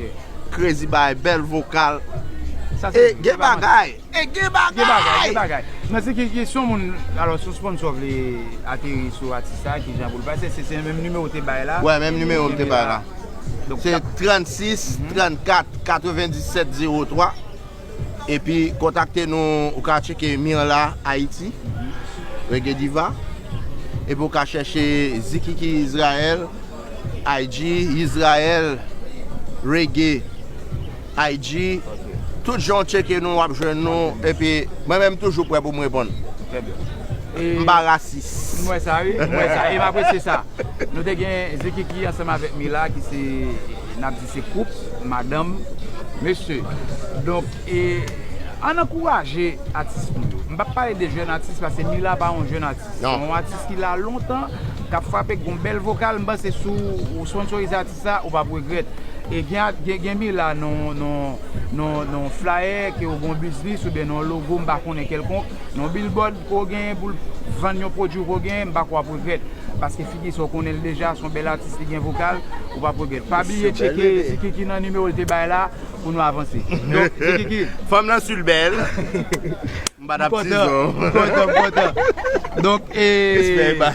crazy bagay, bèl vokal. E gen bagay! E gen bagay! Gen bagay, gen bagay. Nan se ki kesyon moun, alò, si yon sponsò vle ateri sou atis sa, ki jan pou l pase, se, se menm nimewo te bay la. Wè, menm nimewo m te bay la. Se trannsis, trannkat, katrevenndisèt, zewo twa. Epi kontakte nou, ou ka tcheke Mirla Ayiti, Reggae Diva. Epi ou ka chèche Zikiki Israel, I G, Israel, Reggae, I G. Tout jan w tcheke nou, w ap jwenn nou. Epi mwen menm m toujou prè pou m reponn. M pa rasis. M wè sa wi, m wè sa. E m apresye sa. Nou te gen Zikiki ansanm avèk Mila ki se, n ap di se koup, madanm, mesye. Donk, e, ann ankouraje atis nou yo. M p ap pale de jèn atis paske Mila pa yon jèn atis. Se yon atis ki la lontan, k ap frape, k gon bèl vokal. M panse si w sponsorize atis sa, ou p ap regrèt. E gen, gen, gen Mila nan, nan, nan, nan yon flyer ke w gen yon biznis oubyen nan yon logo, m pa konnen kèlkonk, nan yon billboard ke w genyen pou l vann yon pwodui ke w genyen, m pa kwè w ap regrèt. Paske figi sa w konnen l deja, se yon bèl atis, li gen vokal, ou p ap regrèt. Pa bliye tcheke Zikiki nan nimewo l te bay la pou nou avanse. Donk, Zikiki. Fanm nan stil bèl. Madam Tizon. M kontan, m kontan, m kontan. Donk, e, respè, baz.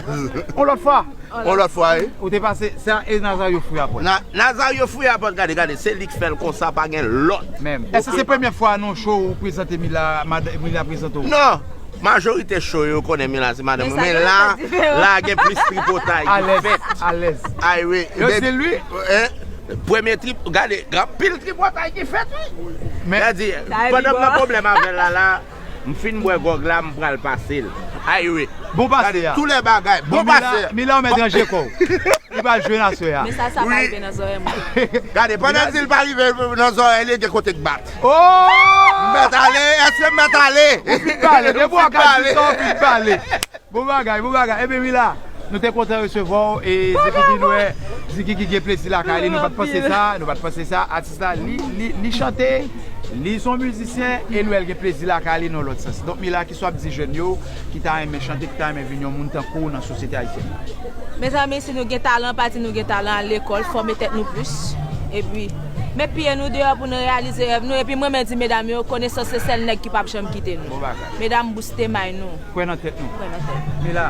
On lòt fwa. On lòt fwa, wi. Ou te pase, sa, e Nazario Fouye Apòt. Na-, Nazario Fouye Apòt, gade, gade, se li k fè l konsa, pa gen lòt. Menm. Èske se premyè fwa nan show ou prezante Mila, mad-, Mila prezante w? Non. Majorite show yo konnen Mila se madanm mwen, men la, la gen plis tripotay ki fèt. Alèz, alèz. Ay wi. Yo di l, wi. Premye trip, gade, gen anpil tripotay ki fèt, wi. Men, gade, pandan m nan pwoblèm avè l la, la, m fin bwè gwòg la, m pral pase l. Ay wi. Bon pase a. Tout lè bagay. Bon pase. Mila, ou mèt ranje kò w. Li pral jwe nan aswè a. Men sa, sa pa rive nan zòrèy mwen. Gade, pandan di l pa rive nan zòrèy li, gen kote k bat. Oh! M mèt ale, èske m mèt ale? Ou fin pale, depi w ka di sa, ou fin pale. Bon bagay, bon bagay. Ebyen, Mila, nou te kontan resevwa w, e Ziki di nou, e, Ziki ki gen plezi lakay li, nou pa t panse sa, nou pa t panse sa. Atis la, li, li, li chante, li se yon mizisyen, e nou wè l gen plezi lakay li nan lòt sans. Donk, Mila, kisa w ap di jèn yo ki ta renmen chante, ki ta renmen vin yon moun tankou w nan sosyete ayisyèn nan? Mezanmi, si nou gen talan, pa di nou gen talan, al lekòl, fòme tèt nou plis. Epi, met pye nou deyò pou nou reyalize rèv nou. Epi, mwen menm di medam yo, konesans se sèl nèg ki p ap janm kite nou. Bon bagay. Medam, booste may nou. Kwè nan tèt nou. Kwè nan tèt nou. Mila,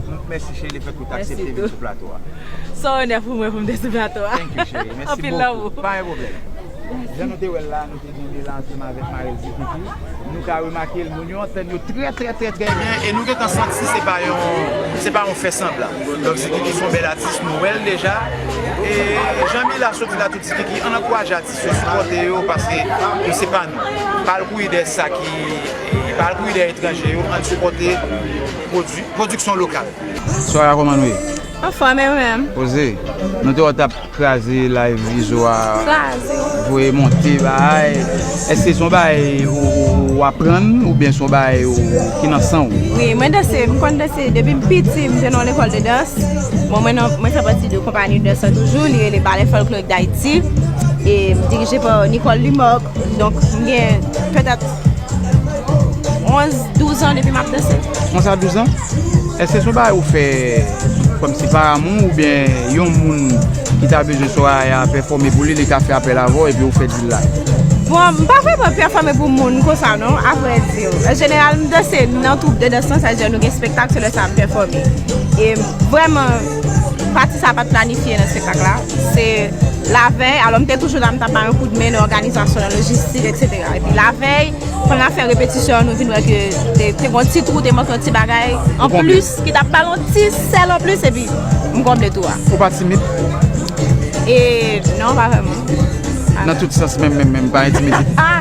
m-, mèsi cheri, lefètke w t aksepte vin sou plato a. Se yon onè pou mwen pou m te sou plato a. Thank you, cheri. Mèsi bokou. Anpil lanmou. Pa gen pwoblèm. Jan nou te wè l la, nou te gen Mila ansanm avèk mari l Zikiki. Nou ka remake l, moun yo antann yo trè, trè, trè, trè byen. E nou gentan santi se pa yon, se pa yon fè sanblan. Donk, Zikiki se yon bèl atis, nou wè l deja. E jan Mila soti la, tout Zikiki, ann ankouraje atis yo, sipòte yo, paske yo se pa nou. Pa al kouri dèyè sa ki, pa al kouri dèyè etranje yo, ann sipòte pwodui-, pwodiksyon lokal. Soraya, kòman nou ye? Anfòm, e ou menm? Poze. Nou te wè w t ap kraze live Izo a. Kraze. Voye monte bagay. Èske se yon bagay ou, ou, ou aprann oubyen se yon bagay ou, ki nan san w? Wi, mwen danse. M konn danse depi m piti. M te nan yon lekòl de dans. Bon, mwen nan, mwen fè pati de konpayi dans la toujou. Li rele Ballet Folklorique d'Haïti. E m dirije pa Nicole Lumoc. Donk, m gen petèt onz, douz an depi m ap danse. Onz a douz an? Èske se yon bagay ou fè kòmsi pa amou oubyen yon moun ki ta bezwen Soraya pèfòme pou li, li ka fè apèl avè w epi ou fè deal la? Bon, m pa vrèman pèfòme pou moun konsa non, avrèdi. An jeneral, m danse nan twoup de dans lan, sa vle di nou gen espektak, se lè sa a m pèfòme. E vrèman, pati sa a pa t planifye nan espektak la. Se lavèy, alò m te toujou la, m t ap bay yon kout men nan òganizasyon, nan lojistik, etsetera. Epi lavèy, pandan n ap fè repetisyon an, nou vin wè ke te, te gen yon ti twou, te manke yon ti bagay anplis, ki t ap ba l yon ti sèl anplis, epi m konble twou a. Ou pa timid? E, non, pa vrèman. Nan tout sans, menm, menm, menm, pa entimide? Ah!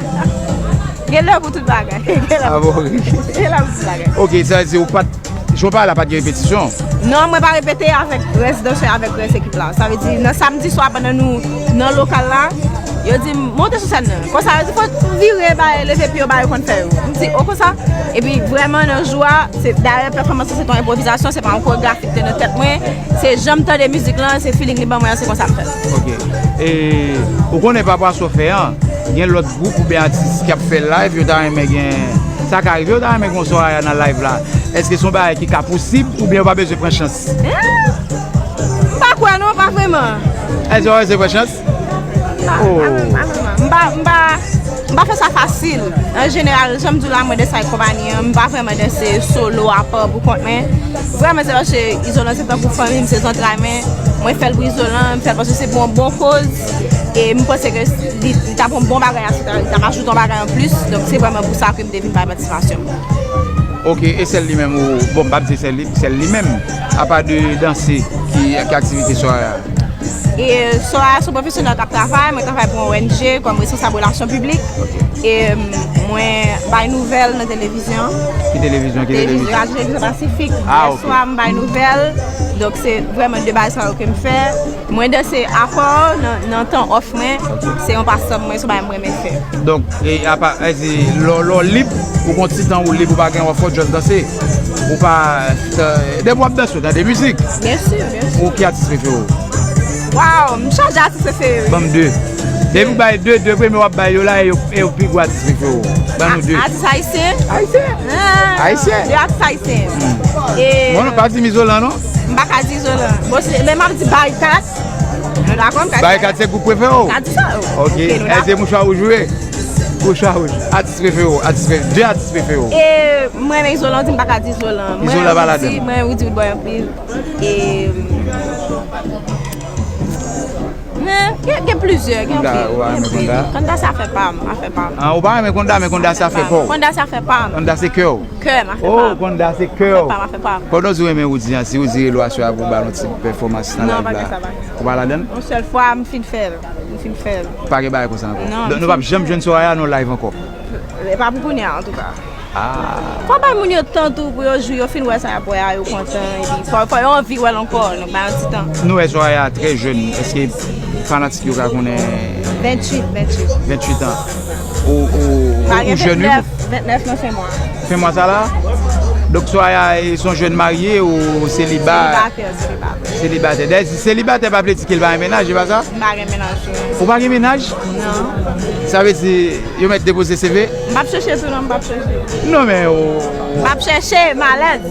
Gen lè pou tout bagay. Gen lè pou tout bagay. Ok, sa vle di ou pa t, jou pa la pa t gen repetisyon? Non, mwen pa repete avèk rès dansè, avèk rès ekip la. Sa vle di, nan samdi swa, pandan nou nan lokal la, yo di m, "Monte sou sèn nan." Konsa, yo di, "Fò w vire, bay, leve pye w, bay, yo konn fè yo." M di, "O, konsa?" Epi, vrèman, nan jou a, se, dayè, pèfòmans lan, se te yon enpwovizasyon, se pa yon koregrafi ki te nan tèt mwen. Se jan m tande mizik lan, se feeling li ban mwen an, se konsa m fè l. Ok. E, ou konnen pa rapò a sa w fè an, gen lòt gwoup oubyen atis k ap fè live, yo ta renmen gen, sa ka rive, yo ta renmen gen yon Soraya nan live la. Èske se yon bagay ki ka posib oubyen yo pa bezwen pran chans? Eh, m pa kwè non, pa vrèman. Èske yo pa bezwen pran chans? M pa, pa vrèman, pa vrèman. M pa, m pa, m pa fè sa fasil. An jeneral, jan m di w la, mwen danse ak konpayi an, m pa vrèman danse solo, apa, pou kont mwen. Vrèman, se paske Izolan se tankou fanmi m, se zantray mwen. Mwen fè l pou Izolan, m fè l paske se pou yon bon koz. E m panse ke li, li t ap yon bon bagay a, li t ap ajoute yon bagay anplis. Donk, se vrèman pou sa ke m te vin bay patisipasyon m. Ok, e sèl li menm ou, bon, m p ap di sèl li, sèl li menm. Apa de danse, ki, ki aktivite Soraya? E Soraya se yon pwofesyonèl k ap travay, mwen travay pou yon O N G kòm responsab relasyon piblik. E, m, mwen bay nouvèl nan televizyon. Ki televizyon, ki televizyon? Televizyon, Radyo Televizyon Pasifik. Ah, ok. Lè swa, m bay nouvèl. Donk, se vrèman de bagay sa yo ke m fè. Mwen danse apa nan, nan tan òf mwen. Ok. Se yon pasanm mwen, se yon bagay mwen renmen fè. Donk, e apa, e se, lè, lè w lib, ou gon ti tan ou lib, ou pa gen, w ap fè w just danse. Ou pa, depi w ap danse, w tande mizik. Byen si, byen si. Ou ki atis prefere w? Waw, m chaje atis prefere. Ban m de. Depi w bay de, de premye w ap bay yo la, e yo, e yo pi gwo atis prefere w. Ban nou de. Atis ayisyen? Ayisyen. Ah, ayisyen. De atis ayisyen. Hmm. E bon, non, pa di m Izolan, non? M pa ka di Izolan. Bon, se, men m ap di Barikat. Nou dakò, m ka di Barikat se gwoup prefere w? Ka di sa, wi. Ok. Ok, nou dakò. Èske se Mouchwa Wouj ou ye? Gwo chwa, wi. Atis prefere w, atis prefere, de atis prefere w. E mwen renmen Izolan, ou di m pa ka di Izolan. Izolan pa ladan l. Mwen renmen Woody Woodboy anpil. E men, gen, gen plizyè, gen anpil. Konda, ou pa renmen Konda? Konda se afè pa m, afè pa m. Ah, ou pa renmen Konda, men Konda se afè pa w. Konda se afè pa m. Konda se kè w. Kè m, afè pa m. Oh, Konda se kè w. Afè pa m, afè pa m. Pandan w di w renmen Woody an, si Woody rele w aswè a pou w ba l yon ti pèfòmans nan live la, ou pa ladan l? Yon sèl fwa, m fin fè l. M fin fè l. Pa gen bagay konsa ankò. Non, m fin fè l. Donk nou p ap janm jwenn Soraya nan live ankò. E pa pou kounye a, antouka. Ah. Fò bay moun yo tan tou pou yo jwi, yo fin wè sa y ap wè a, yo kontan, epi fò, fò yo anvi wè l ankò, donk ba yo ti tan. Nou wè Soraya trè jèn, èske fanatik yo ka konnen? Venntuit, venntuit. Venntuit an. Ou, ou, ou, ou jèn, wi. Vennèf, vennèf nan fen mwa. Fen mwa sa la? Donk Soraya, e, se yon jèn marye ou seliba? Selibatè, selibatè. Selibatè. Dayè, si selibatè pa vle di ke l pa gen mennaj, e pa sa? M pa gen mennaj, non. Ou pa gen mennaj? Non. Sa vle di, yo mèt depoze C V? M p ap chèche tou, non, m p ap chèche. Non, men ou... M p ap chèche, m alèz.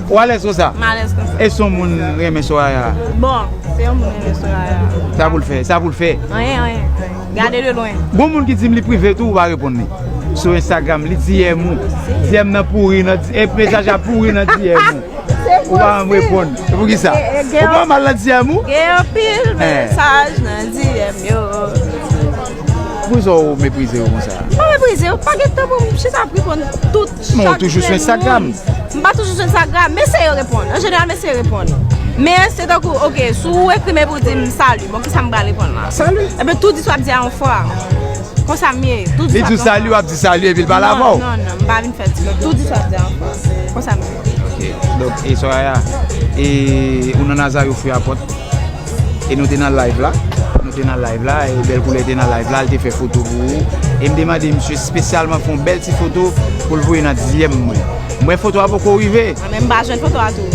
Ou alèz konsa? M alèz konsa. E si yon moun renmen Soraya? Bon, se yon moun renmen Soraya. Sa pou l fè, sa pou l fè. Anyen, anyen. Gade de lwen. Gon moun ki di m li prive tou, ou pa reponn li. Sou Instagram, li D M ou. D M nan pouri nan, e mesaj la pouri nan D M ou. Ou pa janm reponn. Poukisa? Ou pa mal nan D M ou? Gen anpil mesaj nan D M yo. Poukisa ou meprize yo konsa? M pa meprize yo, pa gen tan pou m chita ap reponn tout, chak moun. Non, ou toujou sou Instagram. M pa toujou sou Instagram, m eseye reponn. An jeneral, m eseye reponn. Men se tankou, oke, si w ekri m epi w di m sali, bon, kisa m pral reponn la? Sali. Ebyen, tou di sa w ap di a yon fwa. Konsa m ye. Tou di sa w ap di a yon fwa. Li di w sali, w ap di sali, epi l pale avè w. Non, non, non, m pa vin fè ti bagay. Tou di sa w ap di a yon fwa. Konsa m ye. Oke. Donk, e Soraya, e ou nan Nazario Frapòt. E nou te nan live la. Nou te nan live la, e Bèl Koulè te nan live la, li te fè foto pou ou. E m te mande misye espesyalman fè yon bèl ti foto pou l voye nan D M mwen. M wè foto a poko rive. Mwen menm m pa jwenn foto a tou.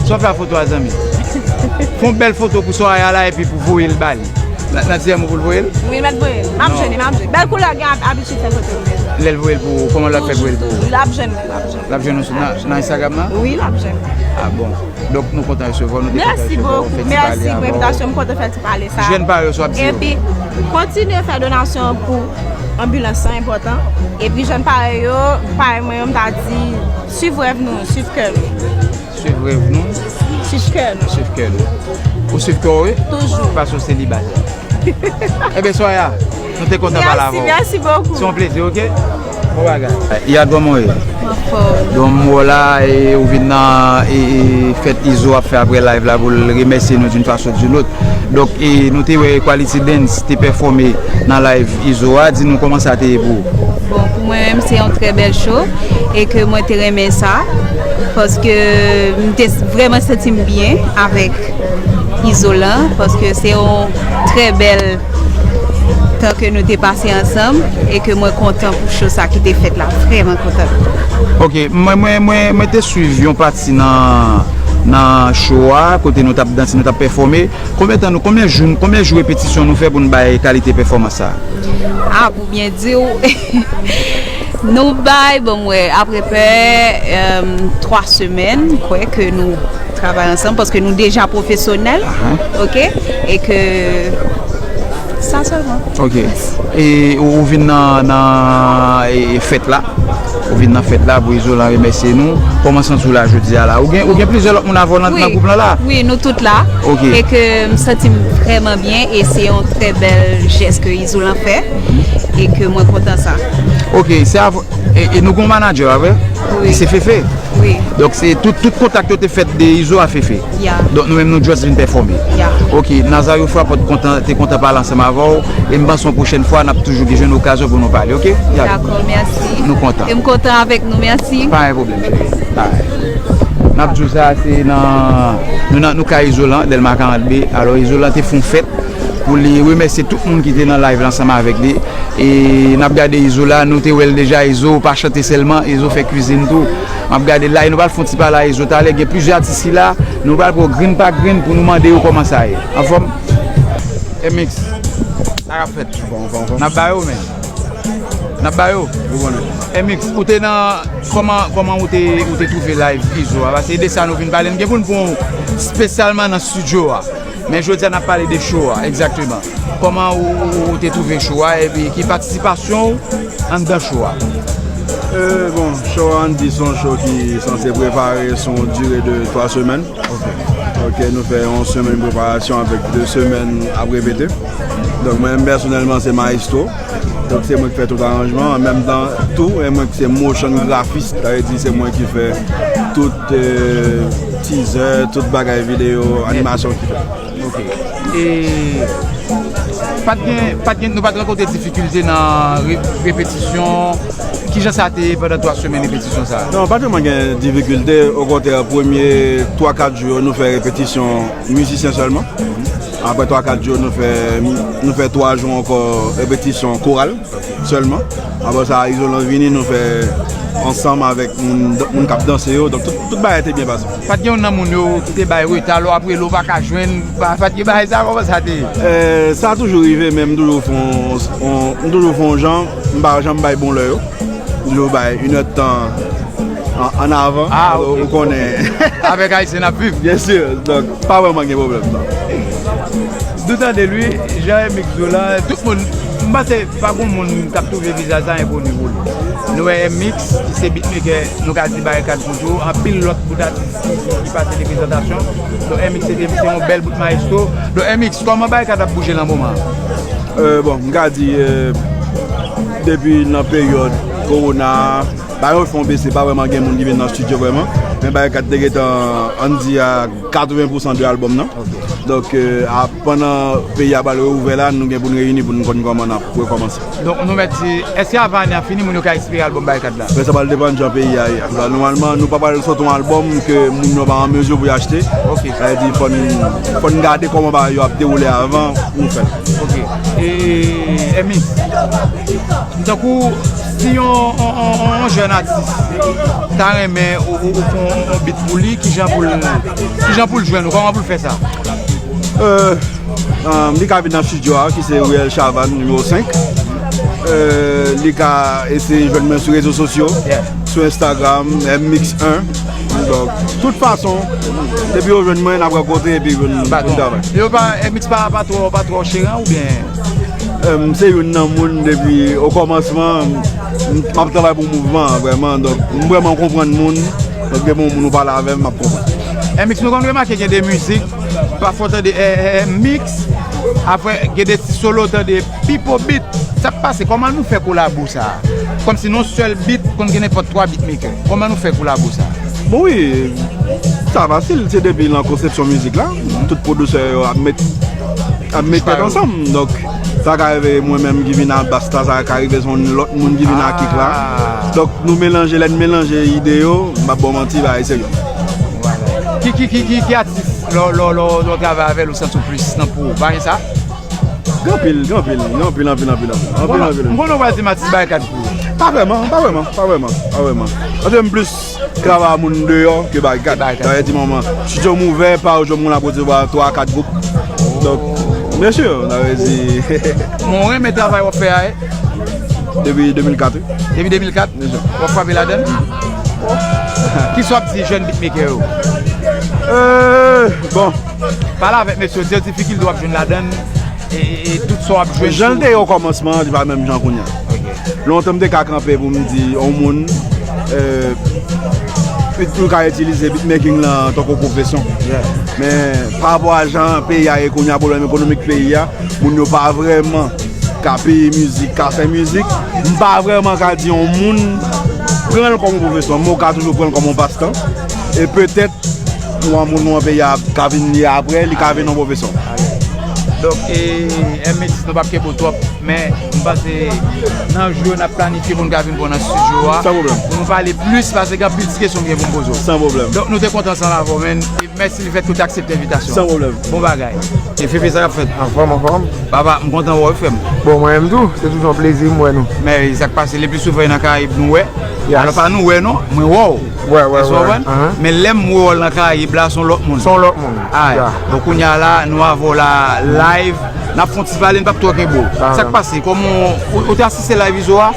Sa w fè a foto a, zanmi? Fè yon bèl foto pou Soraya la epi pou voye l ba li. Nan, nan D M ou pou l voye l? Wi, l mèt voye l. M ap jwenn li, m ap jwenn. Bèl Koulè gen ab-, abitid fè foto pou mwen. Lè l voye l pou ou, kòman l ap fè voye l pou ou? Toujou, toujou. L ap jwenn mwen, l ap jwenn mwen. L ap jwenn ou sou, nan, nan Instagram nan? Wi, l ap jwenn mwen. Ah bon. Donk, nou kontan resevwa w, nou te kontan resevwa w, fè ti pale avè w. Mèsi bokou. Mèsi pou envitasyon, m kontan fè ti pale sa. Jèn parèy yo, w ap di yo. Epi, kontinye fè donasyon pou anbilans lan, enpòtan. Epi, jèn parèy yo, parèy mwen yo, m ta di, swiv rèv nou, swiv kè nou. Swiv rèv nou. Swiv kè nou. Swiv kè nou. Ou swiv kè w, wi? Toujou. Paske w selibatè. Ebyen, Soraya, nou te kontan pale avè w. Mèsi, mèsi bokou. Se yon plezi, oke? Bon bagay. Ya, kòman w ye? Anfòm. Bon, m wè w la, e ou vin nan, e, e, fèt Izo ap fè apre live la pou l remèsye nou d'une façon ou d'une autre. Donk, e, nou te wè Quality Dance te pèfòme nan live Izo a. Di nou kòman sa te ye pou ou? Bon, pou mwen menm, se yon trè bèl show e ke mwen te renmen sa, paske m te s-, vrèman santi m byen avèk Izolan, paske se yon trè bèl tan ke nou te pase ansanm e ke mwen kontan pou show sa ki te fèt la, vrèman kontan. Ok, mwen, mwen, mwen, mwen te swiv yon pati nan, nan show a, kote nou t ap danse, nou t ap pèfòme. Konbyen tan nou, konbyen jou, konbyen jou repetisyon nou fè pou nou bay kalite pèfòmans sa? A, pou byen di w, nou bay, bon, mwen, apreprè, euh, twa semèn, m kwè ke nou travay ansanm, paske nou deja pwofesyonèl, ok? E ke sa sèlman. Ok. E ou, ou vin nan, nan, e, e fèt la? Ou vin nan fèt la pou Izolan remèsye nou. Kòman w santi w la jodi a la? Ou gen, ou gen plizyè lòt moun avè w nan, nan gwoup lan la? Wi, nou tout la. Ok. E ke m santi m vrèman byen e se yon trè bèl jès ke Izolan fè e ke mwen kontan sa. Ok, se avè, e, e nou gen yon manadjè, pa vre? Wi. Ki se Fefe? Wi. Donk se tout, tout kontak yo te fèt de Izo a Fefe. Ya. Donk nou menm nou just vin pèfòme. Ya. Ok, Nazario Frapòt kontan, te kontan pale ansanm avè w. E m panse yon pwochèn fwa n ap toujou gen jwenn okazyon pou nou pale, ok? Ya. Dakò, mèsi. Nou kontan. E m kontan avèk nou, mèsi. Pa gen pwoblèm, cheri. Alright. N ap di w sa, se nan, nou nan, nou kay Izolan, Dèlma karant B. Alò, Izolan te fè yon fèt pou li remèsye tout moun ki te nan live la ansanm avèk li. E n ap gade Izo la, nou te wè l deja, Izo pa chante sèlman, Izo fè kwizin tou. M ap gade l la, e nou pral fè yon ti pale a Izo talè. Gen plizyè atis ki la, nou pral pran grenn pa grenn pou nou mande yo kòman sa ye. Anfòm? Emix, sa k ap fèt? Bon, bon, bon. N ap ba yo, men. N ap ba yo. Ou konnen. Emix, ou te nan, kòman, kòman ou te, ou te twouve live Izo a? Paske de sa nou vin pale, n gen pou n pran w espesyalman nan estidyo a. Men jodi a n ap pale de show a, egzakteman. Kòman ou, ou, ou te twouve show a, epi ki patisipasyon ou anndan show a? Euh, bon, show a, ann di se yon show ki sanse prepare sou yon dire de twa semèn. Ok, nou fè yon semèn preparasyon avèk de semèn ap repete. Donk, mwen menm pèsonèlman, se maestro. Donk, se mwen ki fè tout aranjman. An menm tan, tou, e mwen ki se motion graphist. Sa vle di, se mwen ki fè tout euh, teaser, tout bagay videyo, animasyon ki fè. Ok. E pa t gen, pa t gen, nou pa t rankontre difikilte nan re- repetisyon? Kijan sa te ye pandan twa semèn repetisyon sa a? Non, pa tèlman gen difikilte, okontrè, premye twa kat jou yo, nou fè repetisyon mizisyen sèlman. Apre twa kat jou, nou fè, nou fè twa jou ankò repetisyon koral sèlman. Apre sa, Izolan vini, nou fè ansanm avèk moun, moun k ap danse yo. Donk, tout, tout bagay te byen pase. Pa t gen youn nan moun yo ki te bay reta, lè w ap rele w pa ka jwenn, pa, pa t gen bagay sa, kòman sa te ye? Euh, sa toujou rive, men m toujou fè yon, yon- m toujou fè yon jan, m pa janm bay bon lè yo. M toujou bay inèdtan an, an avan. Ah, ok. Ou konnen. Avèk Ayisyen n ap viv. Byen si, donk, pa vrèman gen pwoblèm, non. Nou tande l wi, jan Emix di w la, tout moun, m panse pa gon moun k ap twouve vizaj sa enkoni pou li. Nou wè Emix, ki se beatmaker, nou ka di Barikad Koudou, anpil lòt bout atis ki, ki, ki pase de prezantasyon. Donk, Emix se te, se yon bèl bout maestro. Donk, Emix, kòman Barikad ap bouje nan moman an? Euh, bon, m ka di, euh, depi nan peryòd kowona a, bagay yo fè yon bese, pa vrèman gen moun ki vin nan estidyo vrèman. Men Barikad te gentan, ann di, a katreven pousan de albòm nan. Donk, euh, a, pandan peyi a pral reouvè la, nou gen pou n reyini pou n konn kòman n ap rekòmanse. Donk, nou mèt di, èske avan ane a fini, moun yo ka espere albòm Barikad la? Men sa pral depann jan peyi a ye. Nòmalman, nou pa pral sot yon albòm ke moun yo pa an mezi pou y achte. Ok. Sa vle di, fò n, fò n gade kòman bagay yo ap dewoule avan nou fè l. Ok. E, Emix, tankou, si yon, yon, yon, yon jèn atis ta renmen ou, ou, ou fè yon, yon beat pou li, kijan pou l, kijan pou l jwenn ou, kòman pou l fè sa? Euh, euh, li ka vin nan estidyo a, ki se Ruelle Chavannes, nimewo senk. Euh, li ka eseye jwenn mwen sou rezo sosyo, sou Instagram, M Mix en. Donk, tout fason, depi yo jwenn mwen, n ap rankontre epi vin, vin travay. Yo pa, Emix pa, pa twò, pa twò cheran oubyen? M se youn nan moun depi okòmansman, m ap travay pou mouvman an vrèman. Donk, m vrèman konprann moun. Donk, depi yon moun ou pale avè m, m ap konprann. Emix, nou konn remake gen de mizik, pafwa w tande, eh, eh, eh, Mix, apre gen de ti solo, tande Pipo Beat. Sa k pase? Kòman nou fè kolabo sa a? Kòmsi nan yon sèl beat, konn gen nenpòt twa beatmaker. Kòman nou fè kolabo sa a? Bon, wi, sa fasil, se depi nan konsepsyon mizik la, tout pwodisè yo ap met, ap met tèt ansanm. Donk, sa ka rive mwen menm ki vin a bas la, sa ka rive se yon lòt moun ki vin a kik la. Donk, nou melanje, lè n melanje ide yo, m p ap ba w manti, bagay serye. Ki, ki, ki, ki, ki atis lè, lè, lè, lè w travay avè l, ou santi w plis nan po w? Pa gen sa? Gen anpil, gen anpil, gen anpil, anpil, anpil, anpil. Anpil, anpil. M konnen w pral di m atis Barikad pou ou. Pa vrèman, pa vrèman, pa vrèman, pa vrèman. Paske m plis travay a moun deyò ke Barikad. Sa vle di moman, estidyo m ouvè, pa yon jou moun ap resevwa twa, kat gwoup. Donk, byen si, sa vle di. Men w renmen travay w ap fè a, wi. Depi de mil kat, wi. Depi de mil kat? Byen si. W ap frape ladan l? Kisa w ap di jèn beatmaker yo? Euh, bon. Pale avèk mesye yo, di yo difikilte w ap jwenn ladan l, e, e, e tout sa w ap jwenn sou. Jan l te ye okòmansman an, li pa menm jan kounye a. Lontan m te ka kanpe pou m di yon moun, euh, ou ka itilize beatmaking lan tankou pwofesyon. Men, pa rapò a jan peyi a ye kounye a, pwoblèm ekonomik peyi a, moun yo pa vrèman ka peye mizik, ka fè mizik. M pa vrèman ka di yon moun pran l kòm yon pwofesyon, men w ka toujou pran l kòm yon pastan. E petèt, nou an moun nou an peyi a ka vin li apre, li ka vin yon pwofesyon. Donk, e, M X, nou p ap kenbe w twòp, men m panse nan jou yo n ap planifye pou n ka vin pran w nan estidyo a. San pwoblèm. Pou nou pale plis, paske gen anpil ti kesyon m gen pou m poze w. San pwoblèm. Donk, nou te kontan ansanm avè w, men, e mèsi lefètke w te aksepte envitasyon an. San pwoblèm. Bon bagay. E Fefe, sa k ap fèt? Anfòm, anfòm. Papa, m kontan wè w, frè m. Bon, mwen menm tou, se toujou yon plezi m wè nou. Men, sa k pase, le pli souvan e nan Karayib nou wè. Alò, pa nou wè non, mwen wè w. Wè, wè, wè. Men lè m wè w nan Karayib la, se yon lòt moun. Se yon lòt moun. Ay. Bon, kounye a la, nou avè w la, live. N ap fè yon ti pale, n p ap twò kenbe w. Sa k pase? Kòman w, ou te asiste live Izo a?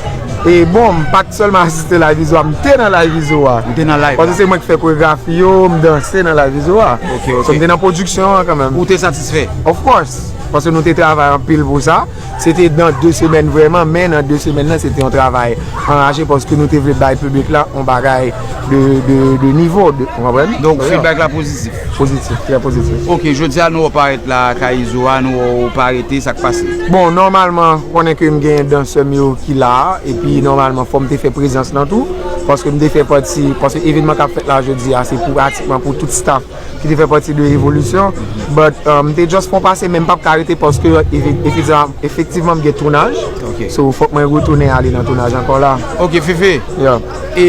E bon, m pa t sèlman asiste live Izo a, m te nan live Izo a. M te nan live Paske la. Se mwen ki fè koregrafi yo, m danse nan live Izo a. Ok, ok. So, m te nan pwodiksyon an kanmenm. Ou te satisfè? Of course. Paske nou te travay anpil pou sa. Se te nan de semèn vrèman, men nan de semèn nan, se te yon travay anraje paske nou te vle bay piblik la yon bagay de, de, de nivo, de, ou konprann? Donk, feedback la pozitif. Pozitif, trè pozitif. Ok, jodi a nou wè w parèt la, kay Izo a, nou wè w parete, sa k pase? Bon, nòmalman, konnen ke m gen dansè m yo ki la a, epi nòmalman, fò m te fè prezans lan tou, paske m te fè pati, paske evènman k ap fèt la jodi a, se pou, pratikman pou tout staff ki te fè pati de Evolisyon. But, um, m te just fè yon pase, men m p ap ka rete paske efe-, efektivman, efektivman, m gen tounaj. Ok. So, fòk mwen retounen ale nan tounaj ankò la. Ok, Fefe. Yeah. E,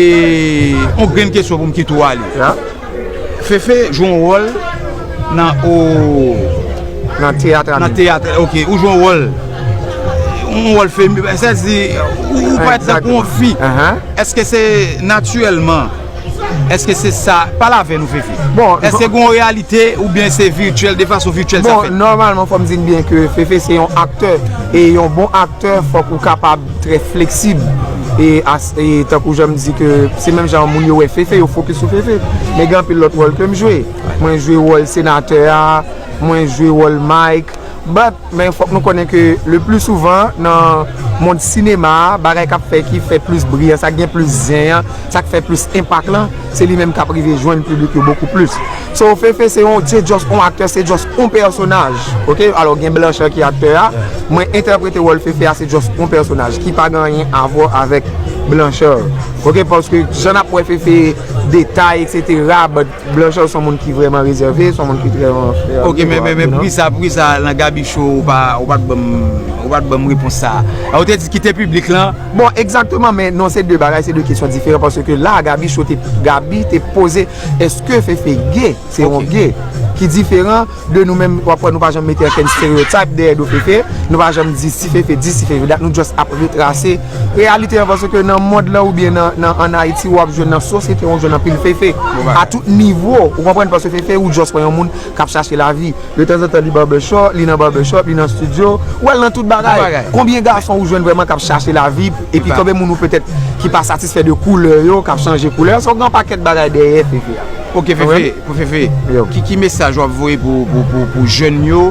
yon grenn kesyon pou m kite w ale. Yeah. Fefe jwe yon wòl nan o Nan teyat a nan nou. Teyat, ok, ou jwe yon wòl. Yon wòl femi-, sètadi, ou, ou parèt tankou yon fi. Exactement. Uh-huh. Èske se natirèlman? Èske se sa? Pale avè nou, Fefe. Bon, èske gen yon reyalite oubyen se vityèl, de fason vityèl sa bon, fèt? Nòmalman, fò m di n byen ke Fefe se yon aktè. E yon bon aktè, fòk ou kapab trè fleksib. E, as, e tankou jan m di ke se menm jan moun yo wè Fefe, yo fokis sou Fefe. Men gen anpil lòt wòl ke m jwe. Mwen jwe wòl senatè a, mwen jwe wòl Mike. But, men fòk nou konnen ke le plus souvent, nan mond sinema a, bagay k ap fè ki fè plis bri an, sa k gen plis zen an, sa k fè plis enpak lan, se li menm k ap rive jwenn piblik yo bokou plis. So, Fefe se yon, se just yon aktè, se just yon pèsonaj. Ok? Alò, gen Blanchard ki aktè a. Mwen entèprete wòl Fefe a, se just yon pèsonaj ki pa gen anyen a vwè avèk Blanchard. Ok? Paske jan n ap wè Fefe detay, et cetera, but Blanchard se yon moun ki vrèman rezève, se yon moun ki trè, euh, Ok, men, men, men, pou kisa, pou kisa nan Gaby Show, ou pa, ou pa t ban m, ou pa t ban m repons sa a? Ou te di kite piblik lan. Bon, egzakteman, men non, se de bagay, se de kesyon diferan, paske la, Gaby Show te, Gaby te poze, èske Fefe gay? Se yon Ok. gay ki diferan de nou menm, w ap wè nou pa janm mete okenn stereotype dèyè do Fefe, nou pa janm di si Fefe di, si Fefe dat, nou just ap retrase reyalite an, paske nan mond lan oubyen nan, nan, ann Ayiti, w ap jwenn nan sosyete, w ap jwenn anpil Fefe. Bon bagay. A tout nivo, ou konprann, paske Fefe, ou just wè yon moun k ap chache lavi. De tanzantan, li barbershop, li nan barbershop, li nan studio, ou wè l nan tout bagay. Bon bagay. Konbyen gason ou jwenn vrèman k ap chache lavi, epi Epa. Konbyen moun ou petèt ki pa satisfè de koulè yo, k ap chanje koulè, se yon gran pakèt bagay dèyè Fefe a. Ok, Fefe, Konprann? Pou Fefe, Yo. ki, ki mesaj w ap voye pou, pou, pou, pou jèn yo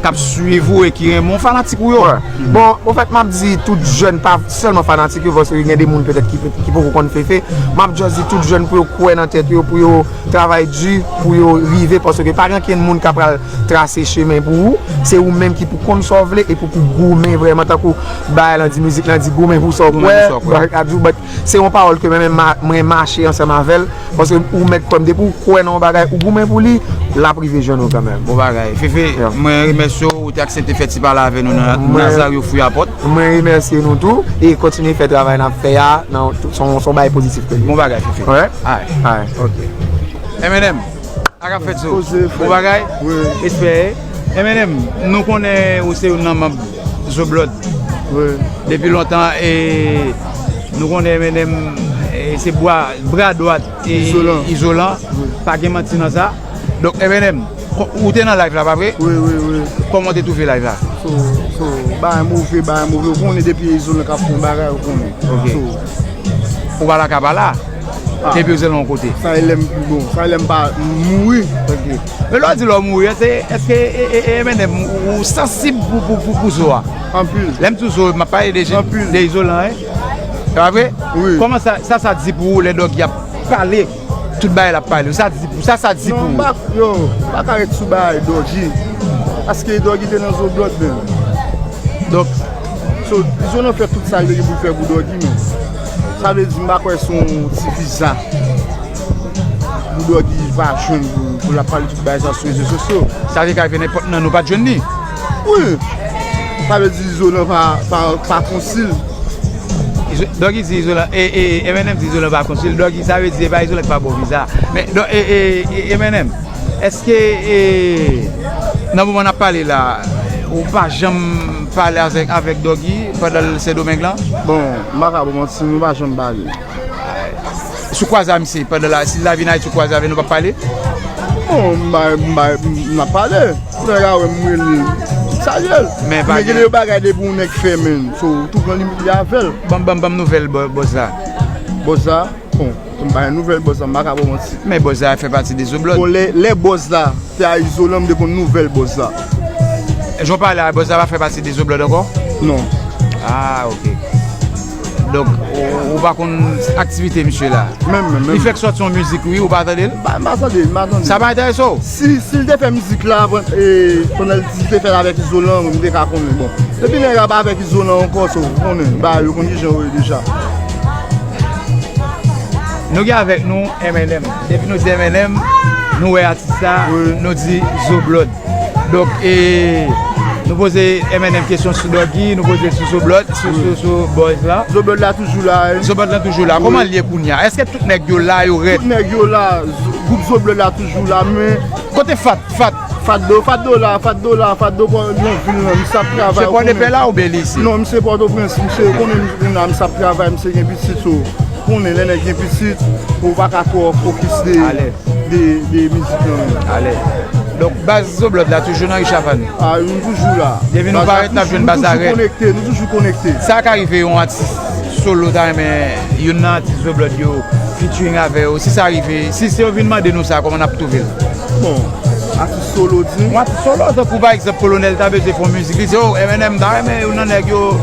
k ap swiv ou e ki renmen w, fanatik ou yo? Wè. Bon, anfèt, m ap di tout jèn, pa sèlman fanatik yo, paske gen de moun petèt ki, ki poko konn Fefe. M ap just di tout jèn pou yo kwè nan tèt yo, pou yo travay di, pou yo rive, paske pa gen ankenn moun k ap pral trase chemen pou ou. Se ou menm ki pou konn sa w vle e pou, pou goumen vrèman, tankou bagay lan di, mizik lan di, goumen pou sa w Goumen kwè, pou sa w kwè. Bagay ka di w, but se yon pawòl ke mwen menm ma-, mwen mache ansanm avè l. Paske ou mèt kwè m, depi ou kwè nan yon bagay, ou goumen pou li, l ap rive jwenn ou kanmenm. Bon bagay. Fefe, Yeah. mwen remèsye w, ou te aksepte fè ti pale avè nou nan Mwen Nazario Fouye Apòt. Mwen remèsye nou tou, e kontinye fè travay n ap fè a, nan, se yon, se yon bagay pozitif ke li ye. Bon bagay, Fefe. Alright? Alright. Alright. Ok. M N M, sa k ap fèt sou? Poze, frè. Bon bagay? Wi. Respè. M N M, nou konnen ou se youn nan manm Zo Blood. Wi. Depi lontan, e nou konnen M N M, e se bra, bra dwat, e Izolan. Izolan. Wi. Pa gen manti nan sa. Donk, M N M, ko-, ou te nan live la, pa vre? Wi, wi, wi. Kòman w te twouve live la? So, so, bagay move, bagay move. Ou konnen depi Izolan k ap fè yon bagay, ou konnen. Ok. So, Ou pa la ka pa la. Ah. Depi w se nan yon kote. Sa e lè m pi bon. Sa e lè m pa mouri. Ok. Men lè w di lè w mouri a, se, èske, e, e, e, M N M, ou, ou sansib pou, pou, pou, pou Zo a? Anpil. Lè m di w Zo, m ap pale de, Anpil. de Izolan, wi. Se pa vre? Wi. Kòman sa, sa, sa di pou ou lè Doggy ap pale, tout bagay l ap pale? Sa di pou, sa, sa di pou Non, ou? m pa, yo, m pa ka ret sou bagay Doggy. Paske Doggy te nan Zo Blood menm. Donk, So, Izolan fè tout sa l te gen pou l fè pou Doggy, men sa vle di m pa kwè se yon ti viza pou Doggy pa jwenn pou, pou l ap pale tout bagay sa sou rezo sosyo. Sa vle ka rive nenpòt nan nou pa t jwenn li. Wi. Sa vle di Izolan pa, pa, pa konsil. Izo-, Doggy di Izolan, e, e, M N M di Izolan pa konsil. Doggy, sa vle di e pa Izolan ki pa ba w viza. Men, Doggy, e, e, e, M N M, Èske, e, nan moman n ap pale la, ou pa janm pale avèk, avèk Doggy pandan l Sendomeng lan? Bon, m pa ka ba w manti, nou pa janm pale. Sou kwaze a misye, pandan la, si l ta vin Ayiti, ou kwaze avè l, nou p ap pale? Bon, m pa, m pa, n ap pale. Pou nèg la wè m rele l, Salye l. Men pa Men gen gen de bagay depi yon nèg fè, men. So, ou tou pran limit li avè l. Ban m, ban m, ban m nouvèl bò-, bòs la. Bòs la, bon, m pa gen nouvèl bòs la, m pa ka ba w manti. Men bòs la fè pati de Zoblòd. Bon, lè, lè bòs la te a Izolan, m te konn nouvèl bòs la. Jan w pale a, bòs la pa fè pati de Zoblòd ankò? Non. Ah, ok. Donk, ou, ou pa konn aktivite misye la. Menm, menm, menm. Li fèk sòti yon mizik, wi, ou pa tande l? M pa, m pa tande l, m pa tande l. Sa pa enterese w? Si, si l te fè mizik la, e, pandan l di l te fè l avèk Izolan, m te ka konnen. Bon, depi nèg la pa avèk Izolan ankò, so, ou konnen, bagay yo konn kijan yo ye deja. Nou gen avèk nou M N M. Depi nou di M N M, nou wè atis sa, wi, nou di Zoblòd. Donk, e, nou poze M N M kesyon sou Doggy, nou poze l sou Zoblòd, sou, wi, sou, sou bòz la. Zoblòd la toujou la, wi. Zoblòd la toujou la. Wi. Kòman l ye kounye a? Èske tout nèg yo la, yo rèd? Tout nèg yo la, z-, gwoup Zoblòd la toujou la, men kote Fat? Fat? Fat Do, Fat Do la, Fat Do la, Fat Do pran nan vil lan, misye ap travay, ou konnen. Misye Pòdepè la oubyen li isi? Non, misye Pòtoprens, misye konnen kounye a, misye ap travay, misye gen pitit, so, konnen lè nèg gen pitit, ou pa ka twò fokis de, alèz, de, de mizik lan menm. Alèz. Donk, baz Zoblòd la toujou nan Richard Fanny? A, nou toujou la. Depi nou parèt, n ap jwenn baz la rèd. Nou toujou konekte, nou toujou konekte. Sa ka rive yon atis solo ta renmen youn nan atis Zoblòd yo featuring avè yo. Si sa rive, si, si yo vin mande nou sa, kòman n ap twouve l? Bon, atis solo di. Yon atis solo, tankou pa egzanp, Kolonèl ta bezwen fè yon mizik, li di, "Oh, M N M ta renmen youn nan nèg yo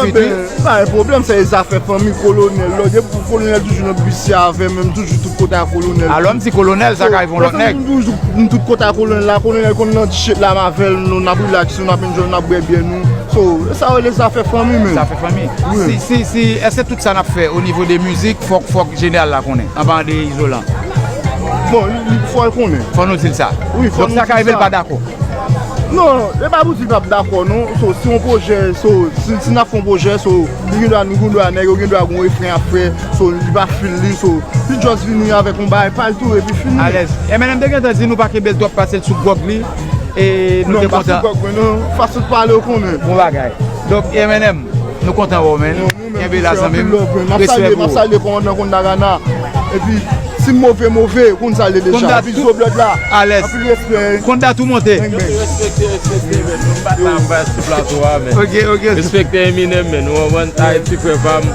feat wi." Non, ben, pa gen pwoblèm, se zafè fanmi Kolonèl la. Depi Kolonèl toujou nan bisi avè m, menm toujou tout kote a Kolonèl. Alò, m di Kolonèl, sa ka rive yon lòt nèg. M toujou, m tout kote a Kolonèl la, Kolonèl konn nan t-shirt la, m avè l, nou, n ap relax, nou, n ap enjoy, n ap bwè byè nou. So, sa yo rele zafè fanmi, menm. Zafè fanmi. Wi. Si, si, si, èske tout sa n ap fè o nivo de mizik, fòk, fòk jeneral la konnen, anba de Izolan? Bon, li, li, fò l konnen. Fò nou di l sa. Wi, fò nou di l sa. Donk, sa ka rive l pa dakò. Non, e pa pou di l p ap dakò, non. So, si yon pwojè, so, si, si n ap fè yon pwojè, so, li gen dwa, nou gen dwa, nèg yo gen dwa gen yon refren ap fè, so, li pa fil li, so, li just vini avèk yon bagay pa l tou, epi fini. Alèz. M N M te gentan di nou pa kenbe l twòp, pase l sou gwòg li, e nou te kontan. Non, pa sou gwòg mwen, non. Fason l pale, ou konnen. Bon bagay. Donk, M N M, nou kontan wè w, men. Kenbe la, zanmi m. Respè pou ou. M ap salye kòmandan Konn Dagana. Epi, si m move, move, konn sa l ye deja. Epi Zoblòd la. Alèz. Anpil respè. Konn dat ou monte. Bang, bang. Respekte, respekte, men. Nou pa ta anba sou plato a, men. Ok, ok. Respekte Eminem, men. Ou konprann? Ayiti, frè pa m.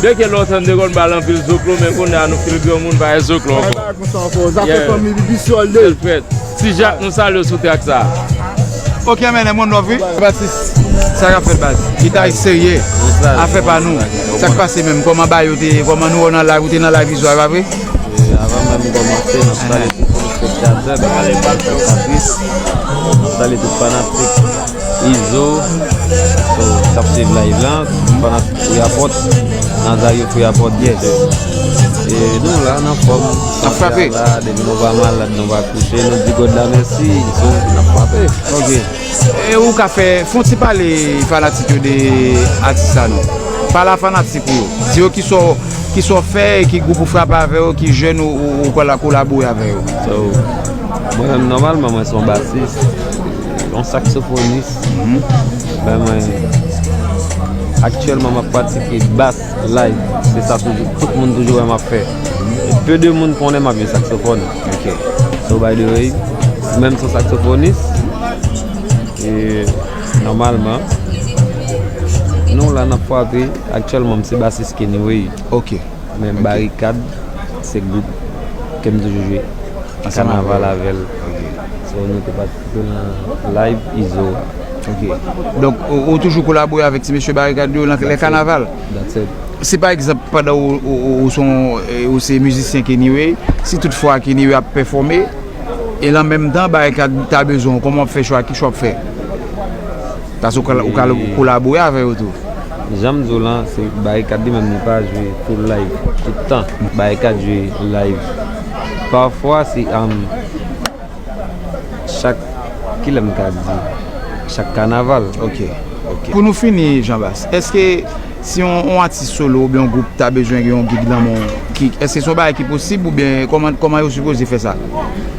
Depi lontan, m te konn ba l anpil zoklo, men kounye a, nou fil granmoun, pa gen zoklo ankò. Konsa ankò, zafè fanmi, li pi sòlde. Ti Jak, nou salye w sou track sa. Ok, men, men, mon love, wi. Basis, sa k ap fèt, baz? Gitaris serye. Afè pa nou. Sa k pase menm? Kòman bagay yo te ye? Kòman nou wè w nan live? Ou te nan live Izo a, pa vre? E, avan menm kòmanse, n ap salye tout telespektatè, n ap salye tout fanatik Izo, so, k ap swiv live lan, fanatik Free Apot, Nazario Free Apot, yes. E nou la, n anfòm. N ap frape. Santi a la, depi nou pa malad, nou pa kouche, nou di God la mèsi, so, n ap frape. Ok. E ou ka fè, fè yon ti pale fanatik yo de atis sa non. Pale a fanatik ou yo. Di yo kisa w, kisa w fè e ki gwoup ou frape avè yo, ki jèn ou, ou, ou kola-, kolabore avè yo. So, mwen menm, nòmalman, mwen se yon basis, yon saksofonis. Mhm. Men mwen, aktyèlman, m ap pratike bas live. Se sa toujou, tout moun toujou wè m ap fè. E pe de moun konnen m ap jwe saksofòn. Ok. So, by the way, mwen menm se yon saksofonis. E nòmalman, nou la n ap frape. Aktyèlman, m se basis Kenny Way. Ok. Men Barikad, se gwoup ke m toujou jwe kanaval avè l. Ok. So, nou te patisipe nan live Izo a. Ok. Donk, ou, ou toujou kolabore avèk ti mesye Barikad yo nan lè kanaval? That's it. Si pa egzanp, pandan ou, ou, ou, ou se yon, e, ou se mizisyen Kenny Way, si toutfwa Kenny Way ap pèfòme, e lan menm tan, Barikad ta bezwen w, kòman w ap fè chwa, ki chwa w ap fè? Paske ou ka, ou ka kolabore avè yo tou. Jan m di w lan, se Barikad li menm, li pa jwe tout live, tout tan. Barikad jwe live. Pafwa, se, um, chak, kilè m ka di, chak kanaval. Ok, ok. Pou nou fini, Jean Bass, èske si yon, yon atis solo oubyen yon gwoup ta bezwen gen yon gig nan men w, ki, èske se yon bagay ki posib oubyen kòman, kòman yo sipoze fè sa?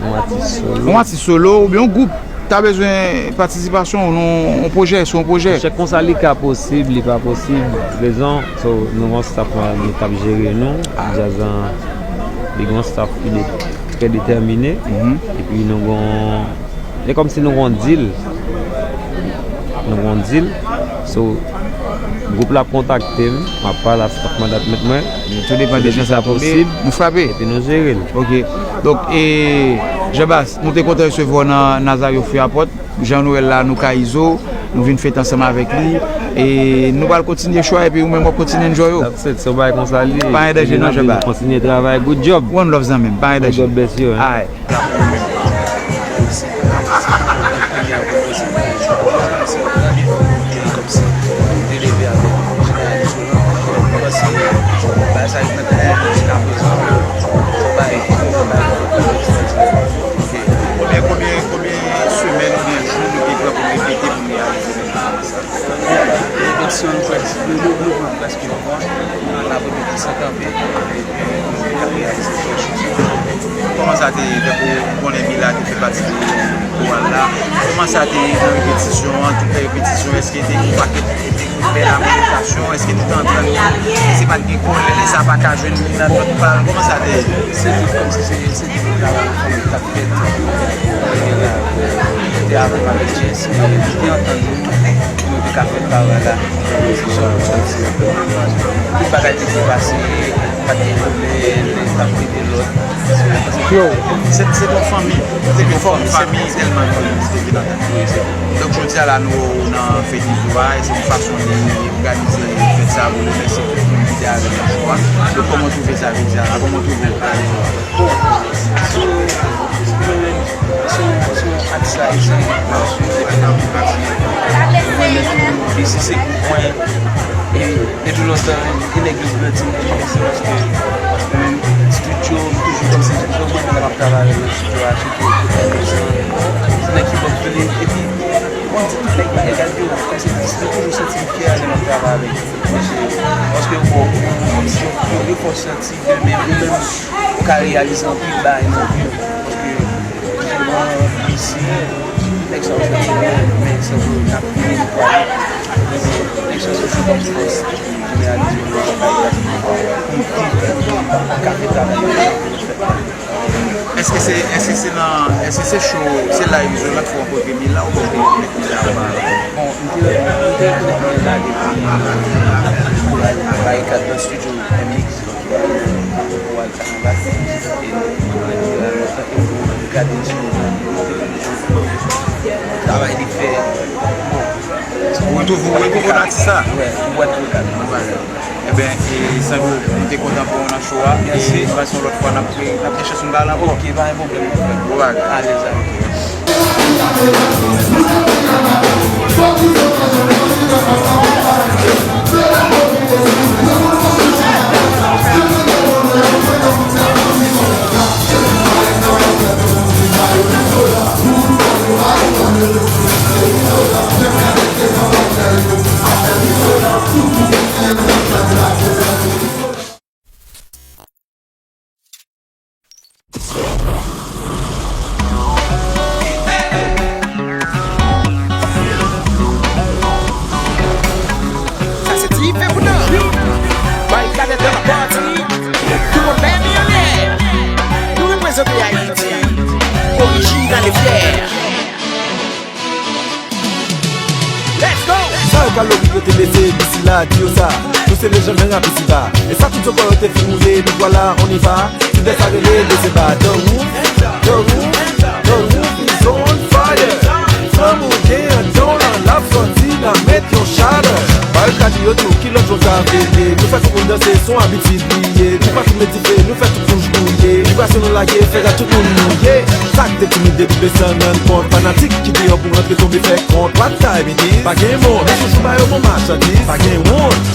Yon atis solo. Yon atis solo oubyen yon gwoup ta bezwen patisipasyon w nan yon pwojè, sou yon pwojè. Chak konsa li ka posib, li pa posib. Rezon, so, nou gen yon staff, nou, k ap jere nou. Ah. Djaz lan, li gen yon staff ki de-, trè detèmine. Mhm. Epi nou gen, e kòmsi nou gen yon deal. Nou gon deal. So, gwoup la ap kontakte m, m ap pale ak staff management mwen. Tou depann de jan sa tonbe, nou frape. Epi nou jere l. Ok. Donk, e, Jean Bas, nou te kontan resevwa w nan Nazario Frapòt. Jean Noël la, nou ka izo, nou vin fete ansanm avèk li. E nou pral kontinye cho a, epi ou menm w ap kontinye enjoy ou. That's it, se yon bagay konsa li ye. Pa gen danje non, Jean Bas. Kontinye travay, good job. One love zanmi m, pa gen danje. God bless you, hein. Alright. Konbyen, konbyen, konbyen semèn oubyen jou nou te pran pou n repete pou n reyalize? Repetition, nou pran, nou, nou, nou pran prèske yon mwa. N ap repete san kanpe, epi nou te ka reyalize kèk chans. Kòman sa te ye, tankou ou konnen Mila te fè pati de koral la? Kòman sa te ye nan repetisyon an? Tout repetisyon, èske te yon pakèt, te yon bèl apresyasyon? Èske nou te antann nou? Èske pa t gen kòlè, lè sa pa ka jwenn nan lòt pa? Kòman sa te ye? Se te kòmsi se, se te yon travay ansanm ki t ap fèt. Te avè m avèk Jess, nou te antann nou pou nou te ka fè travay la. Tout bagay te byen pase, pa t gen pwoblèm, youn t ap ede lòt. Yo. Se, se yon fanmi, se yon fanmi, fanmi tèlman nou te vin antann nou. Donk, jodi a la, nou nan fèt Izo a, e se yon fason de òganize fèt sa pou remèsye tout moun ki te avè nou nan jou a. Donk, kòman w twouve sa jodi a la? Kòman w twouve l? Bon, sou, sou mwen menm, sou, sou aks la, e se m ap swiv depi nan pati. Mwen menm tou, B C se gwoup mwen. E depi lontan, e nèg yo vle di m ki fè sa, paske mwen menm, estidyo, m toujou kòmsi se toujou mwen menm k ap travay nan estidyo a, sitou kote m desann. Se nèg ki bon vle, epi, bon, m di tout nèg yo, kòmsi se toujou santi m fyè lè m ap travay avèk yo. Paske, paske yo, kòmsi yo, yo, yo fè w santi demen, ou menm, ou ka reyalize anpil bagay nan vi w. Paske, jistèman, isi, nèg sa yo santi yo, men santi yo n ap vini, nou prale. Nèg sa yo se yon fòs ki reyalize yon bagay pou m viv, pou m ka fè travay yo. Èske se, èske se nan, èske se cho, se live Izolan k fè w rankontre Mila oubyen w te met Mila anba? Bon, m te, m te rekonèt Mila depi Barikad nan estidyo M X, donk, pou al kannaval. E nou, nou konèt Mila lontan, e nou gade l sou rezo, nou te toujou travay li fè. Bon, ou retwouve, ou retwouve atis sa? Wè, nou wè l vokal. Ebyen, e, Sandro, nou te kontan pran w nan cho a. Mèsi. E nou pase yon lòt fwa, n ap, n ap gen chans nou pale ankò. Ok, pa gen pwoblèm, mon frè. Bon bagay. Alèz avèk ou. Sa se T F pou nou. Barikad nan pati. Tout moun leve yo lè. Nou reprezante Ayiti. Orijinal e fyè. Let's go! Sa yo ka lobi yo te lese, B C la di yo sa. Nou se lejann nan rap isiba. E sa tout zokò yo te fin moule, nou vwala, on y va. Ti bèt sa rele, bese ba. The roof, the roof, the roof is on fire. Fanm ou gen anndan w lan, l ap sòti, n ap met yon chalè. Barikad yo tou, ki lòt jan w ka veye? Nou fè tout moun danse, se yon abitid li ye. Nou pa fin met dife, nou fè tout kouch gouye. Vibrasyon nou lage, fè rad tout moun mouye. Sa k te timid depi desann rann kont. Fanatik ki deyò pou rantre tonbe fè kont. What time it is? Pa gen mond, nou toujou ba yo bon machandiz. Pa gen wont.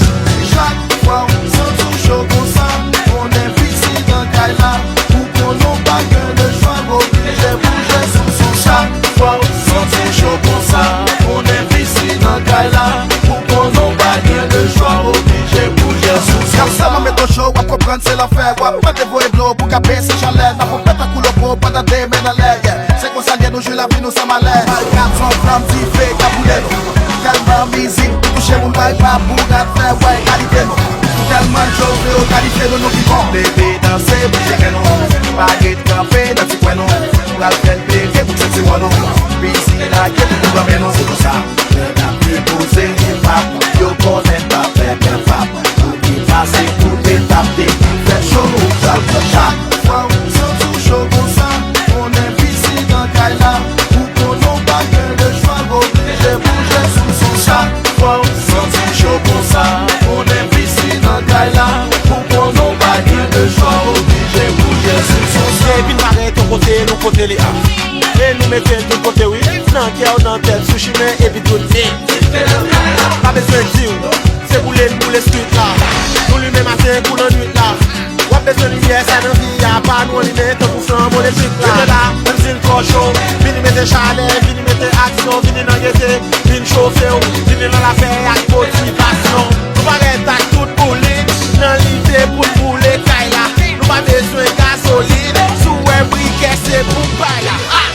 Chak fwa w santi w cho konsa, konnen V C nan kay la. Ou konnen w pa gen lechwa, w oblije bouje sou son. Chak fwa w santi w cho konsa, konnen V C nan kay la. Ou konnen w pa gen lechwa, w oblije bouje sou son. Kap sa mwen met w cho, w ap konprann se lanfè. W ap mande voye dlo pou ka bese chalè. N ap fè tankou loko pandan de men nan lè, yeah. Se konsa l ye, nou jwi lavi nou san malè. Barikad se yon flanm dife k ap boule nou. Tèlman mizik touche moun, bay pa bourad fè wè kalite nou. Tèlman dlo vle yo kalifye nou, nou ki bon. Leve danse, bouje kè nou. Pa ret kanpe nan ti kwen nou. Pral fè l pete pou sèt se wò nou. Bizi lage pou nou kanpe nou, se konsa. Lè n ap Se hip hop, yo konnen pa pè bèl fap. Pou ki pase tout etap depi fè cho ou pral pran chak. Fwa ou santi w cho konsa, konnen V C nan kay la. Ou konnen w pa gen lechwa, oblije bouje sou son sa. Fwa ou santi w cho konsa, konnen V C nan kay la. Ou konnen w pa gen lechwa, oblije bouje sou son sa. Epi n pa rete yon kote, nou kote li a. E nou mete l tout kote wi. Nan kè w, nan tèt, sou chimen, epi tout. Pa bezwen di w, se boule n boule street la. Nou limen maten kou nan nwit la. W ap bezwen limyè sa nan vi a, pa nou anlimen tankou flanbo elektrik la. Rete la, menm si l twò cho. Vini mete chalè, vini mete aksyon, vini nan gete, vin chofe w, vini nan lapè ak motivasyon. Nou parèt ak tout boulin, nan lide pou n boule kay la. Nou pa bezwen gazolin, si w wè brikè se pou bay la. Ah!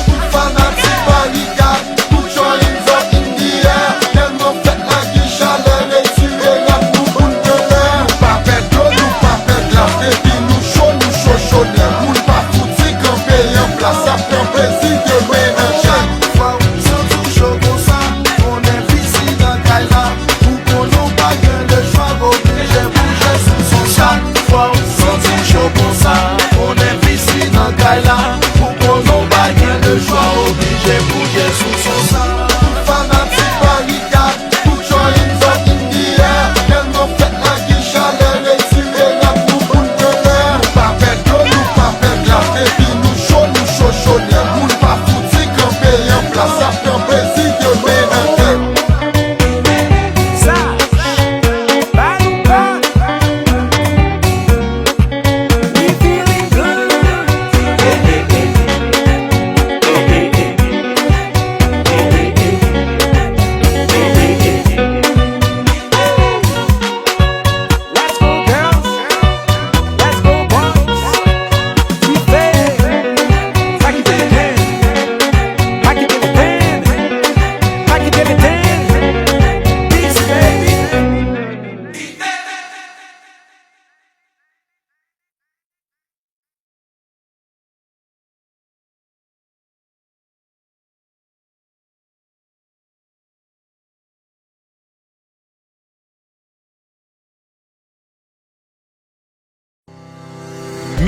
Tout fanatik Barikad, put your hands up in the air. Tèlman fèt la gen chalè, retire rad nou pou n pran lè. Nou pa pè dlo, nou pa pè glas, depi nou cho, nou cho cho nèt. Moun pa fouti kanpe an plas, y ap kanpe si demen nan chèn. Fwa ou santi w cho konsa, konnen V C nan kay la. Ou konnen w pa gen lechwa, oblije bouje sou son sa. Fwa ou santi w cho konsa, konnen V C nan kay la. Ou konnen w pa gen lechwa, oblije bouje sou son sa. Tout fanatik Barikad, put your hands up in the air. Tèlman fèt la gen chalè, retire rad nou pou n pran lè. Nou pa pè dlo, nou pa pè glas, depi nou cho, nou cho cho nèt. Moun pa fouti kanpe an plas, y ap kanpe si demen nan tèt.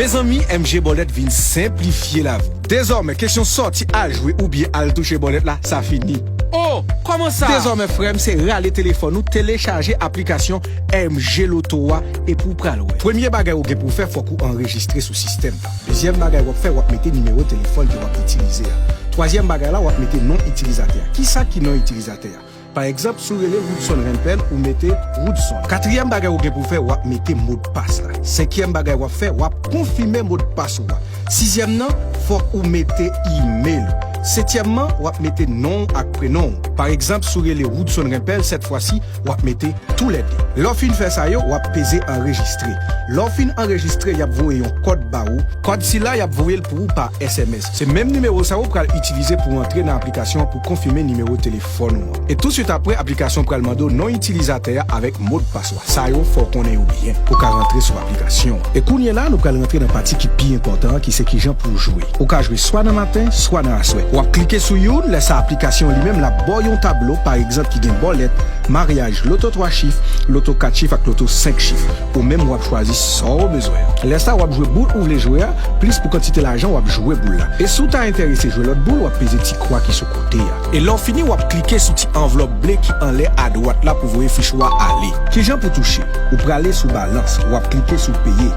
Mezanmi, M G Bòlèt vin senplifye lavi w. Dezòmè, kesyon sòti al jwe oubyen al touche bòlèt la, sa fini. Oh, kòman sa? Dezòmè, frè m, se rale telefòn ou, telechaje aplikasyon M G Loto a, epi w pral wè. Premye bagay ou gen pou w fè, fòk ou anrejistre sou sistèm nan. Dezyèm bagay w ap fè, w ap mete nimewo telefòn ke w ap itilize a. Twazyèm bagay la, w ap mete non itilizatè a. Kisa ki non itilizatè a? Pa egzanp, si w rele Woodson Rempel, ou mete Woodson. Katriyèm bagay ou gen pou w fè, w ap mete modpas la. Senkyèm bagay w ap fè, w ap konfime modpas ou a. Sizyèm nan, fòk ou mete imèl ou. Setyèmman, w ap mete non w ak prenon w. Pa egzanp, si w rele Woodson Rempel, sèt fwa si, w ap mete toulède. Lè w fin fè sa yo, w ap peze anrejistre. Lè w fin anrejistre, y ap voye yon kòd ba ou. Kòd sila, y ap voye l pou ou pa S M S. Se menm nimewo sa ou pral itilize pou w antre nan aplikasyon an pou konfime nimewo telefòn ou an. E touswit apre, aplikasyon pral mande w non itilizatè a avèk modpas ou a. Sa yo, fò w konnen yo byen pou w ka rantre sou aplikasyon an. E kounye la, nou pral rantre nan pati ki pi enpòtan an, ki se kijan pou w jwe. Ou ka jwe swa nan maten, swa nan aswè. W ap klike sou youn, lè sa aplikasyon an li menm l ap ba w yon tablo, pa egzanp, ki gen bòlèt, maryaj, loto twa chif, loto kat chif ak loto senk chif. Ou menm w ap chwazi sa w bezwen an. Lè sa w ap jwe boul ou vle jwe a, plis pou kantite lajan w ap jwe boul la. E si w ta enterese jwe lòt boul, w ap peze ti kwa ki sou kote a. E lè w fini, w ap klike sou ti anvlòp ble ki anlè adwat la pou voye fich ou a ale. Kijan pou touche? Ou prale sou balans, w ap klike sou peye.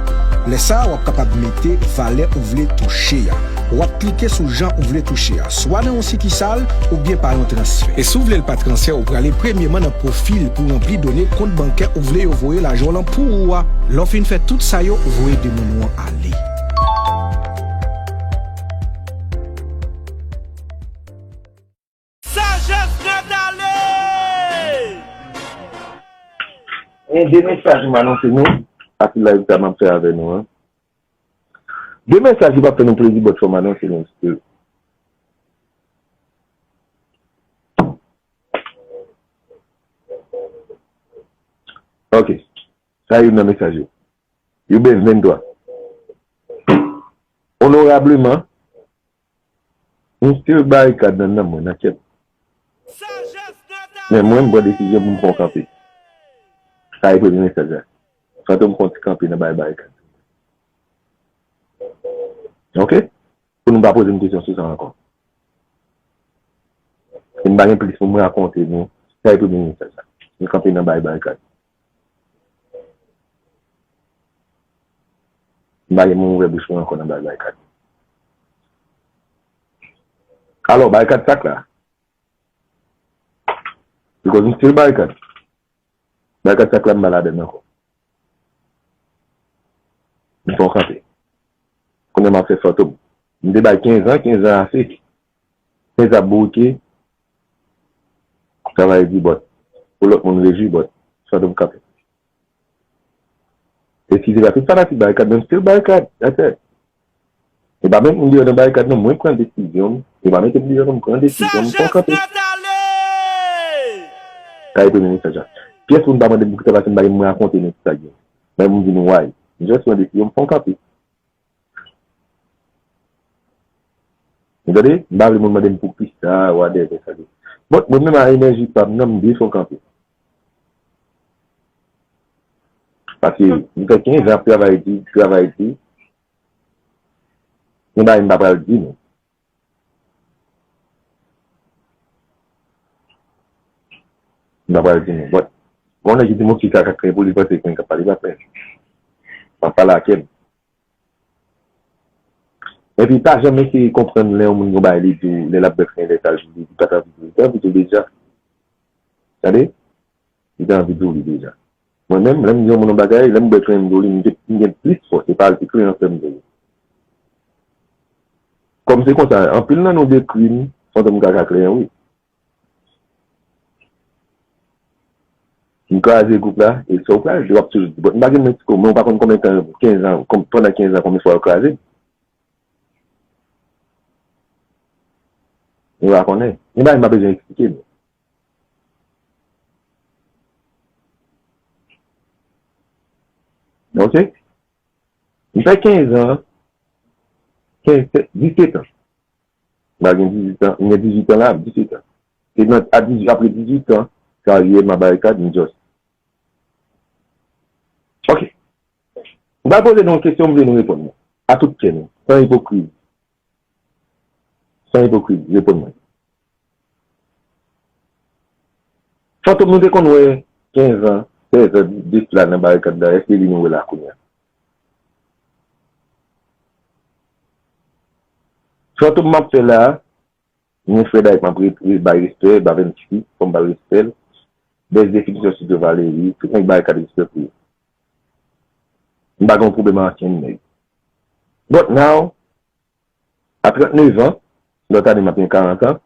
Lè sa a, w ap kapab mete valè ou vle touche a. W ap klike sou jan ou vle touche a, swa nan yon sikisal oubyen pa yon transfè. E si w vle l pa transfè, ou prale premyèman nan pwofil pou ranpli done kont bankè ou vle yo voye lajan w lan pou ou a. Lè w fin fè tout sa yo, voye demann ou an ale. Sajès nèt ale! Gen de mesaj m anonse nou, ak live sa m ap fè avè nou an. De mesaj ki p ap fè nou plezi, but fò m anonse nou still. Ok. Sa youn nan mesaj yo. Yo bezwen twa. Onorableman, m still Barikad nan nanm mwen, nan kè m. Sajès nèt Men mwen, m pran desizyon pou m fè yon kanpe. Sa e premye mesaj la. Fantom fè yon ti kanpe nan bay barikad. Oke? Pou nou pa poze m kesyon sou sa ankò. E m pa gen plis pou m rakonte nou. Sa e premye mesaj la. M kanpe nan bay barikad. M pa gen moun ouvè bouch mwen ankò nan bay barikad. Alò, barikad sak la. Because m still barikad. Barikad sak la m pa ladann ankò. M fè yon kanpe. Kounye a m ap fè fantom. M te bay kenz an, kenz an ase. Kenz an ap bourike. Travay di bòt. Pou lòt moun rejwi bòt. Fantom kanpe. Eskize pa tout fanatik barikad, men m still barikad. That's it. E pa met m deyò nan barikad non, mwen pran desizyon m. E pa mete m deyò non, m pran desizyon m, m pran kanpe. Sa e premye mesaj la. Pyès moun pa mande m pou kisa pase m pa gen m rakonte nou kisa gen. Men m di nou why. M just pran desizyon m, fè yon kanpe. Ou tande? M pa vle moun mande m pou kisa, whatever sa vle. Bon, mwen menm a enèji pa m nan, m vle fè yon kanpe. Paske m fè kenz an ap travay di, travay di. Gen bagay m pa pral di nou. M pa pral di nou. But, gon nèg ki di m ki kaka kre pou li panse ke m ka pale pa fè. M ap pale ak kè m. Epi pa janm eseye konprann lè yon moun gon bagay li di w, lè l ap bèk fè lè sa l di, li pa t anvi di w, li te anvi di w deja. Tande? Li te anvi di w li deja. Mwen menm, lè m di yon moun yon bagay, lè m bèk fè m di w li, m gen, m gen plis fòs, e pa l ki kleren fè m di w. Kòm se konsa, anpil nan nou dekri m, fantom kaka kleren, wi. M kraze gwoup la, e sa w kraze, w ap toujou di, bon, m pa gen Mexico, men w pa konn konbyen tan, kenz an, kon-, pandan kenz an, konbyen fwa yo kraze m. Ou pa konnen. Gen bagay m pa bezwen eksplike nou. Ok? M fè kenz an, kenz, disèt an. M pa gen dizuit an, m gen dizuit an la, dizuit an. Se nan, a dizuit, apre dizuit an, karyè m a barikad, m just. Ok. M pral poze nou yon kesyon, m vle nou reponn mwen. A tout kè nou, san ipokrizi. San ipokrizi, reponn mwen. Fantom nou te konn wè kenz an, sèz an de sila nan barikad la, èske li nou wè la kounye a? Fantom m ap fè la, mwen frè Dayik m ap re-, re-, bay respè, Bavenski, fò m bay respè l. Bèz definisyon Studio Valérie, tout nèg barikad respè pou yo. M pa gen yon pwoblèm ak ansyen nèg. But now, a trannèf an, lòt ane m ap gen karant an,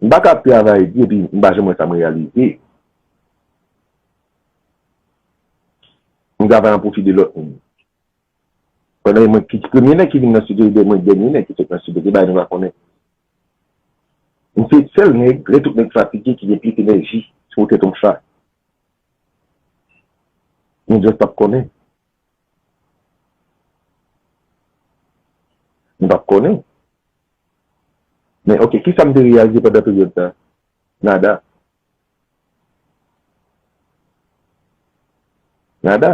m pa ka ap travay di epi m pa janm wè sa m reyalize. M travay an pwofi de lòt moun. Pandan e mwen ki premye nèg ki vin nan estidyo, e mwen dènye nèg ki sot nan estidyo, gen bagay nou pa konnen. M se sèl nèg, lè tout nèg fatige, ki gen plis enèji sou tèt yon fa. Nou just p ap konnen. Nou p ap konnen. Men, ok, kisa m te reyalize pandan peryòd sa? Nada. Nada.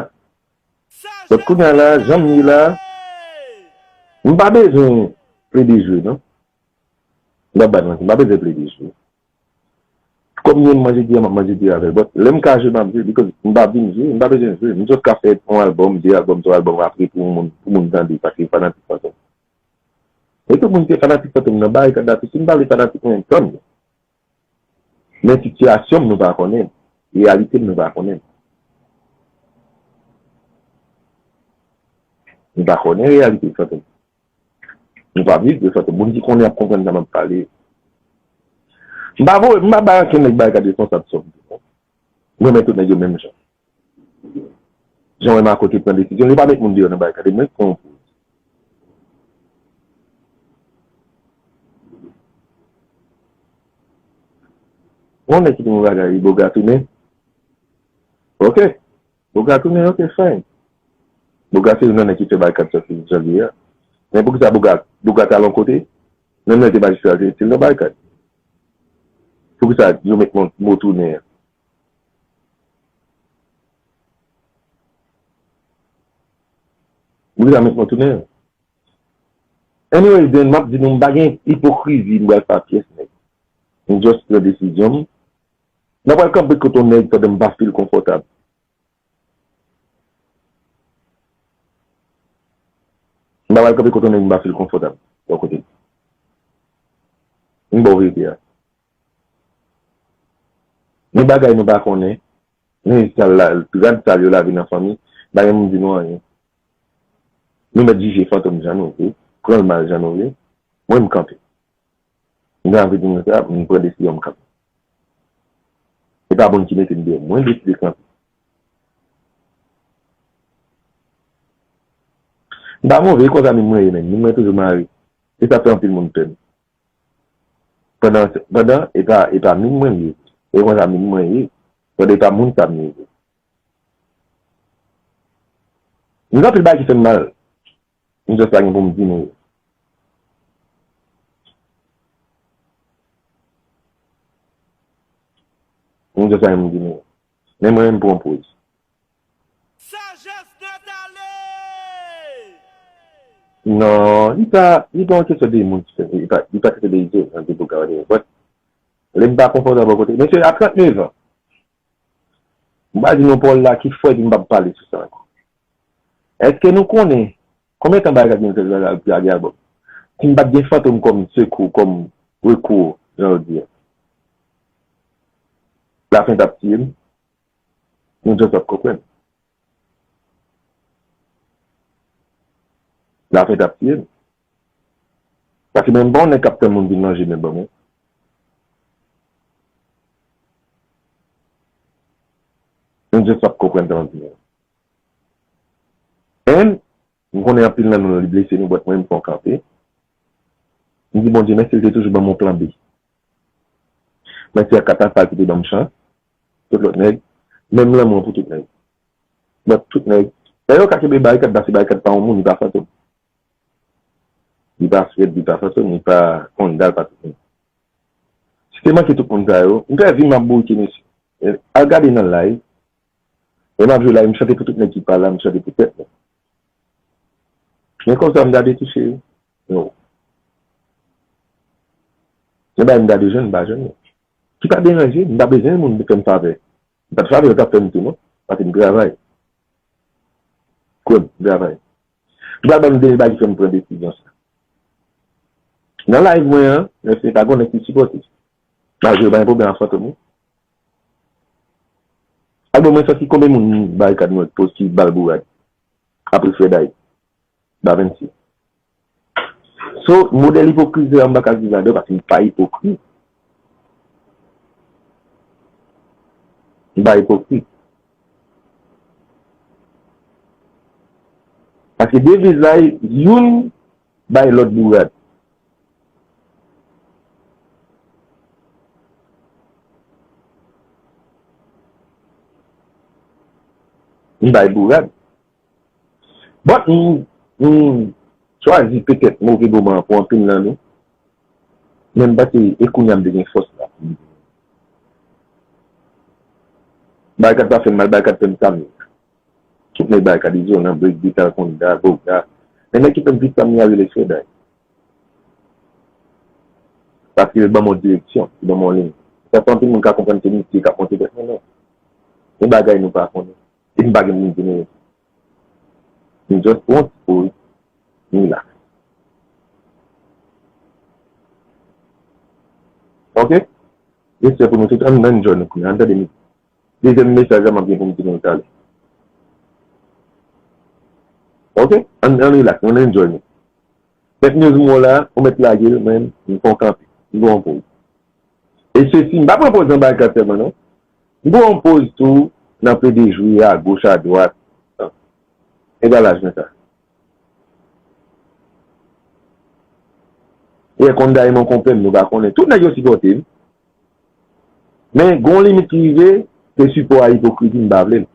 Donk, kounye a la, jan m ye la, m pa bezwen plede jwe, non. M pa bay manti, m pa bezwen plede jwe. Kòm m manje diri a, m ap manje diri avè l. But lè m ka jwe, m ap jwe, because m pa vin jwe, m pa bezwen jwe. M just ka fè yon album, de album, twa album apre pou moun, pou moun tande, paske fanatik fantom. E tout moun ki fanatik fantom nan, barikad la tou, si m pa vle fanatik mwen tann. Men sitiyasyon m nou pa konnen, reyalite m nou pa konnen. Nou pa konnen reyalite fantom. Nou pa viv de fantom. Moun ki konnen ap konprann sa m ap pale. M pa voye, m pa bay ankenn nèg barikad responsab sa m di. M renmen tout nèg yo menm jan. Jan w wè Marco te pran desizyon, li pa met moun deyò nan barikad, e mwen k pran yon poz. Yon nèg ki di m yon bagay, Boga tounen. Ok. Boga tounen, ok, fine. Boga se youn nan nèg ki fè barikad sòti jan l ye a. Men poukisa Boga, Boga t al yon kote? Menm lè l te majistra, l te still nan barikad. Poukisa yo met mo, mo tounen an? Poukisa yo met mo tounen an? Anyway, then, m ap di nou, m pa gen ipokrizi, m pral fè pyès nèg. M just pran desizyon m. M pa pral kanpe kote yon nèg pandan m pa feel konfòtab. M pa pral kanpe kote yon nèg m pa feel konfòtab bò kote l. M ba w verite a. Gen bagay nou pa konnen, men sal la, rad sal yo lave nan fanmi, pa gen moun di nou anyen. Nou mèt jije Fantom jan nou vle, pran l mal jan nou vle. Mwen, m kanpe. M gen anvi di nou sa, m pran desizyon m kanpe. Se pa moun ki mete m deyò, mwen deside kanpe. M pa move, e konsa min mwen ye, men min mwen toujou mare. E sa fè anpil moun pè m. Pandan, pandan, e pa, e pa min mwen ye. E konsa min mwen ye. Pandan e pa moun sa m ye. M gen anpil bagay ki fè m mal. M just pa gen pou m di nou yo. M just pa gen pou m di nou yo. Men mwen menm pran poz. Sajès nèt ale! Non, li pa, li pa yon kesyon de moun ki fè, li pa, li pa kesyon de izolan, de boug a whatever. But, lè m pa konfòtab bò kote, mesye, a trannnev an, m pa di nou pawòl la ki fò epi m p ap pale sou sa ankò. Èske nou konnen konbyen tan Barikad gen fè lage albòm? Si m pa t gen Fantom kòm sekou, kòm rekou, jan yo di a, lafen t ap tiye m. Nou just ap konprann. Lafen t ap tiye m. Paske menm bon nèg k ap tann moun vin manje menm ban mwen. Nou just ap konprann sa m ap di a. And, m konnen anpil nan nou li blese nou, but mwen m fè w kanpe. M di Bondye mèsi, l te toujou ban m yon plan B. Mèsi ak Katafal ki te ban m chans. Tout lòt nèg. Menm lanmou an pou tout nèg. But tout nèg. Lè yo ka kenbe Barikad, paske Barikad pa yon moun, li pa Fantom. Li pa Fred, li pa Fantom, li pa Honda, li pa tout moun. Si te manke tout moun sa yo, m fè vi m ap bourike mesye. Al gade nan live. Lè m ap jwe live, m chante pou tout nèg ki pa la, m chante pou tèt mwen. Men konsa m ta dwe touche yo. Non. Men bagay m ta dwe jwenn, m pa jwenn yo. Ki pa deranje, m pa bezwen moun fè m favè. M pa t favè yo t ap fè m tou non, paske m travay. Kwè m, m travay. M pral ban nou dènye bagay ki fè m pran desizyon sa. Nan live mwen an, men se pa gen nèg ki sipòte. Malgre yo pa gen pwoblèm ak Fantom wi. Albòm mwen sòti, konbyen moun Barikad mwen post ki ba l bourad? Apre Fred Hype. Ba Vennsi. So, modèl ipokrizi a, m pa ka viv ladan paske m pa ipokrit. M pa ipokrit. Paske deviz la, youn bay lòt bourad. M bay bourad. But m, m chwazi petèt move moman an pou anpil nan nou. Men m panse e kounye a m te gen fòs la. Barikad pa fè m mal, Barikad fè m sa m ye. Tout nèg Barikad, Izolan, Break Beat, Alkonda, Boga. Men nèg ki fè m vin sa m ye a rele Fred Hype. Paske li ban m yon direksyon, li ban m yon liy. Sa fè anpil moun ka konprann se misye k ap monte tèt mwen, non. Gen bagay nou pa konnen. E m pa gen moun pou nou. M just pran ti poz, m rilaks. Ok? Respè pou nou tout, ann, ann enjoy nou kounye a, ann tande mizik. Dezyèm mesaj la m ap gen pou m di nou talè. Ok? Ann, ann rilaks, ann enjoy nou. Mèt News Mo la, ou mèt lage l, men m fè w kanpe. M pran yon poz. E sesi, m pa pran poz nan Barikad sèlman, non. M pran yon poz tou nan P D jwe agoch, adwat. E pa laj mwen sa. Yè konn daye mon konpè m, nou pa konnen. Tout nèg yo sipòte m. Men, gon limit ki rive, se sipò a ipokrizi, m pa vle l.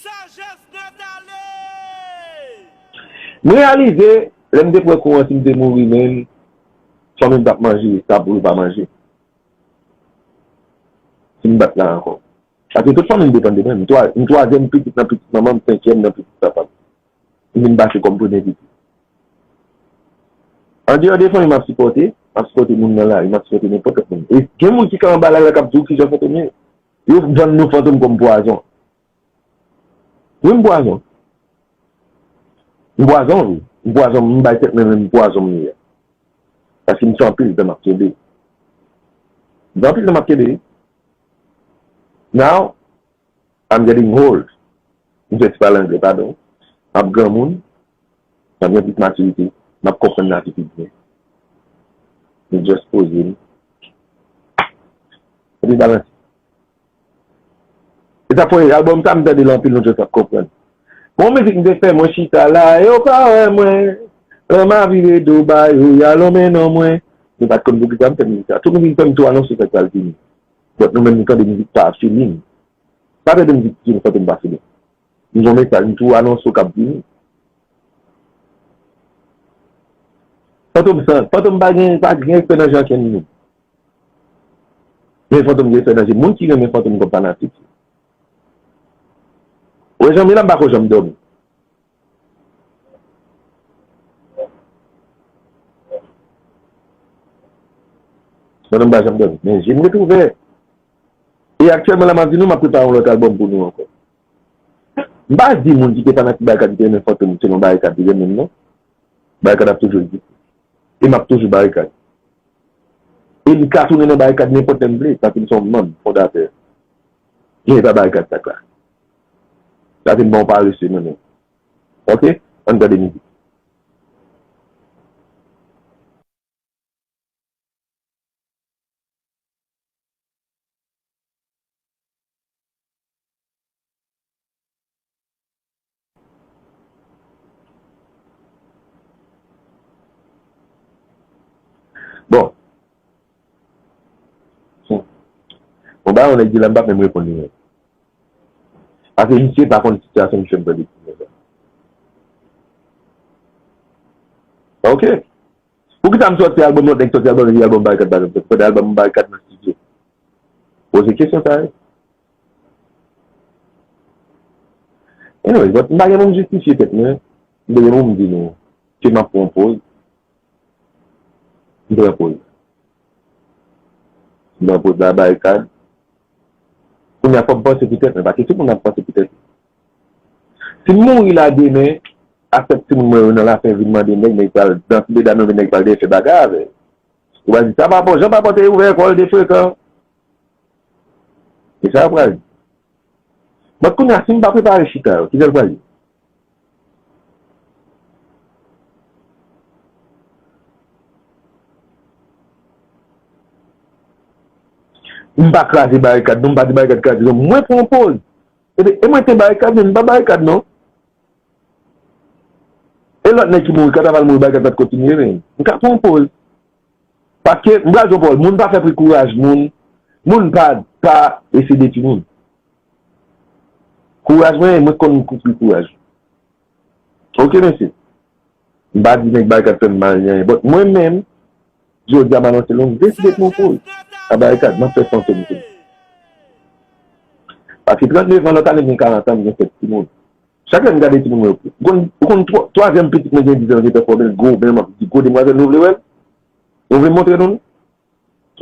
Sajès nèt ale! M reyalize, lè m te pran kou an, si m te mouri menm, fanmi m t ap manje, sa pou yo pa manje. si m bat la ankò. Paske tout fanmi m depann de mwen. M twa, m twazyèm pitit nan pitit manman m, senkyèm nan pitit papa m. M vin pase kòm premye pitit. Andeyò de fanmi m ap sipòte, m ap sipòte moun nan lari, m ap sipòte nenpòt lòt moun. E gen moun ki ka anba lari la k ap di w kijan Fantom ye. Yo vann nou Fantom kòm pwazon. Wi, m pwazon. M pwazon, wi. M pwazon, m bay tèt mwen menm pwazon m ye. Paske m fè anpil tan m ap kenbe. M fè anpil tan m ap kenbe, wi. Now, I'm getting old. M fè ti pale anglè, padon. M ap granmoun, m ap gen plis matirite, m ap konprann lavi pi byen. M just poze m. Epi balanse. E sa fè album sa m tande l anpil, nou just ap konprann. Gon mizik m te fè, mwen chita la, yo pa wè mwen. Lè m a vire do ba yo, y a lonmen non mwen. Nou pa t konn poukisa m fè mizik sa. Tout moun vin fè m tou anonse sa k pral vini. But nou menm nou tande mizik pa feeling. Pa tande mizik ki fè m pa feeling. M gon mesaj, m tou anonse w k ap vini. Fantom san, Fantom pa gen, pa gen respè nan je ankenn moun. Men Fantom gen respè nan je moun ki renmen Fantom kòm fanatik. Ou wè jan m ye la, m pa ko janm dòmi. Fantom pa janm dòmi. Men je m ret ouvè. E aktyèlman la, m ap di nou, m ap prepare yon lòt album pou nou ankò. M pa di moun ki te fanatik Barikad, ki te renmen Fantom, se nan Barikad li renmen m, non. Barikad ap toujou egziste. E m ap toujou Barikad. E m ka tounen nan Barikad nenpòt lè m vle, paske m se yon manm fondatè. Men e pa Barikad sa k la. Sa se m pa yon parese, non, non. Ok? Ann tande mizik. Bon. Hmm. Bon, ba yon nèg di la, m p ap menm reponn li menm. Paske misye pa konn sitiyasyon misye m pral ekspime sa. Ok. Poukisa m sòti album, lòt nèg sòti album, epi album Barikad pa janm sòti? Pote album Barikad nan estidyo. Poze kesyon sa yo. Anyway, but m pa gen pou m jistifye tèt mwen. M te gen pou m di nou ke m ap pran poz. M pran poz. M pran poz la Barikad. Kounye a fò m panse pou tèt mwen, paske tout moun ap panse pou tèt li. Si m mouri la demen, a sèt timoun mwen yo nan lafen vin mande nèg, nèg pral danse medam yo, men nèg pral dèyè fè bagay avè l. Ou va di, sa pa bon, jan pa pote ouvè kò l de frekan. E sa yo pral di. But kounye a, si m pa prepare chita yo, ki jan l pral ye? M pa kraze Barikad, non, m pa di Barikad kraze, non. Mwen pran poz. Epi, e mwen te Barikad, men m pa Barikad, non. E lòt nèg ki mouri, Kadaval mouri, Barikad pa t kontinye, men. M ka pran poz. Paske, m pral di w pawòl, moun pa fè pri kouraj moun, moun pa, pa eseye detwi moun. Kouraj mwen, mwen konn pri kouraj. Ok, mesye. M pa di nèg Barikad fè m mal, ni anyen. But mwen menm, jodi a m anonse nou, m deside pran poz. A Barikad, m ap fè Fantom tou. Paske trannnev an, lòt ane m gen karant an, m gen sèt timoun. Chak lè m gade timoun mwen yo, ou konn, ou konn twa-, twazyèm pitit mwen gen diz an, gen pèfòme l gwo, men m ap di gwo demwazèl, nou vle wè l? Nou vle m montre nou l?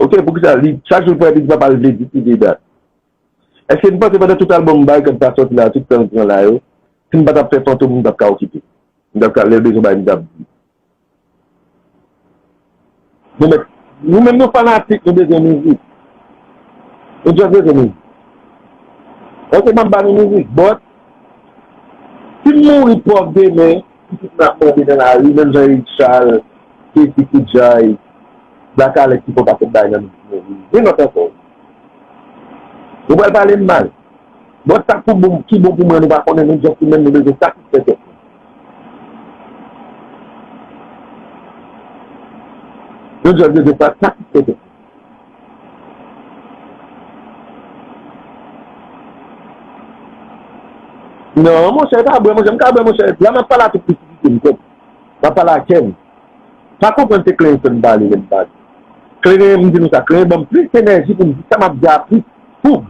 Ok, poukisa li, chak jou l pran epi di papa l vle di ki vye dat? Èske n panse pandan tout album Barikad ta sòti la, tout tan l pran la yo, si m pa t ap fè Fantom, m t ap ka okipe? M t ap ka, lè l bezwen bagay, m t ap di. Nou mèt, nou menm nou fanatik, nou bezwen mizik. Nou just bezwen mizik. Ok, m ap ba nou mizik, but si m mouri pòv demen, pitit mwen ap mande nan lari, menm jan Eric Charles, Kessy Koudjay, Black Alex ki fè yon pakèt bagay nan mizik mwen. Vin lòt ankò. Ou pral pale m mal. Bon, sa k pou bon, ki bon pou mwen, nou pa konnen, nou just menm nou bezwen satisfè tèt nou. Nou just bezwen sa, satisfè tèt nou. Non, monchè, e pa bwè, monchè, m ka bwè, monchè. La m ap pale a tout pisisite m, kòm. M ap pale a kè m. Pa konprann se Kleren fè m pale, lè m pale. Kleren, m di nou sa, Kleren ban m plis enèji pou m di sa m ap di a plis, Pou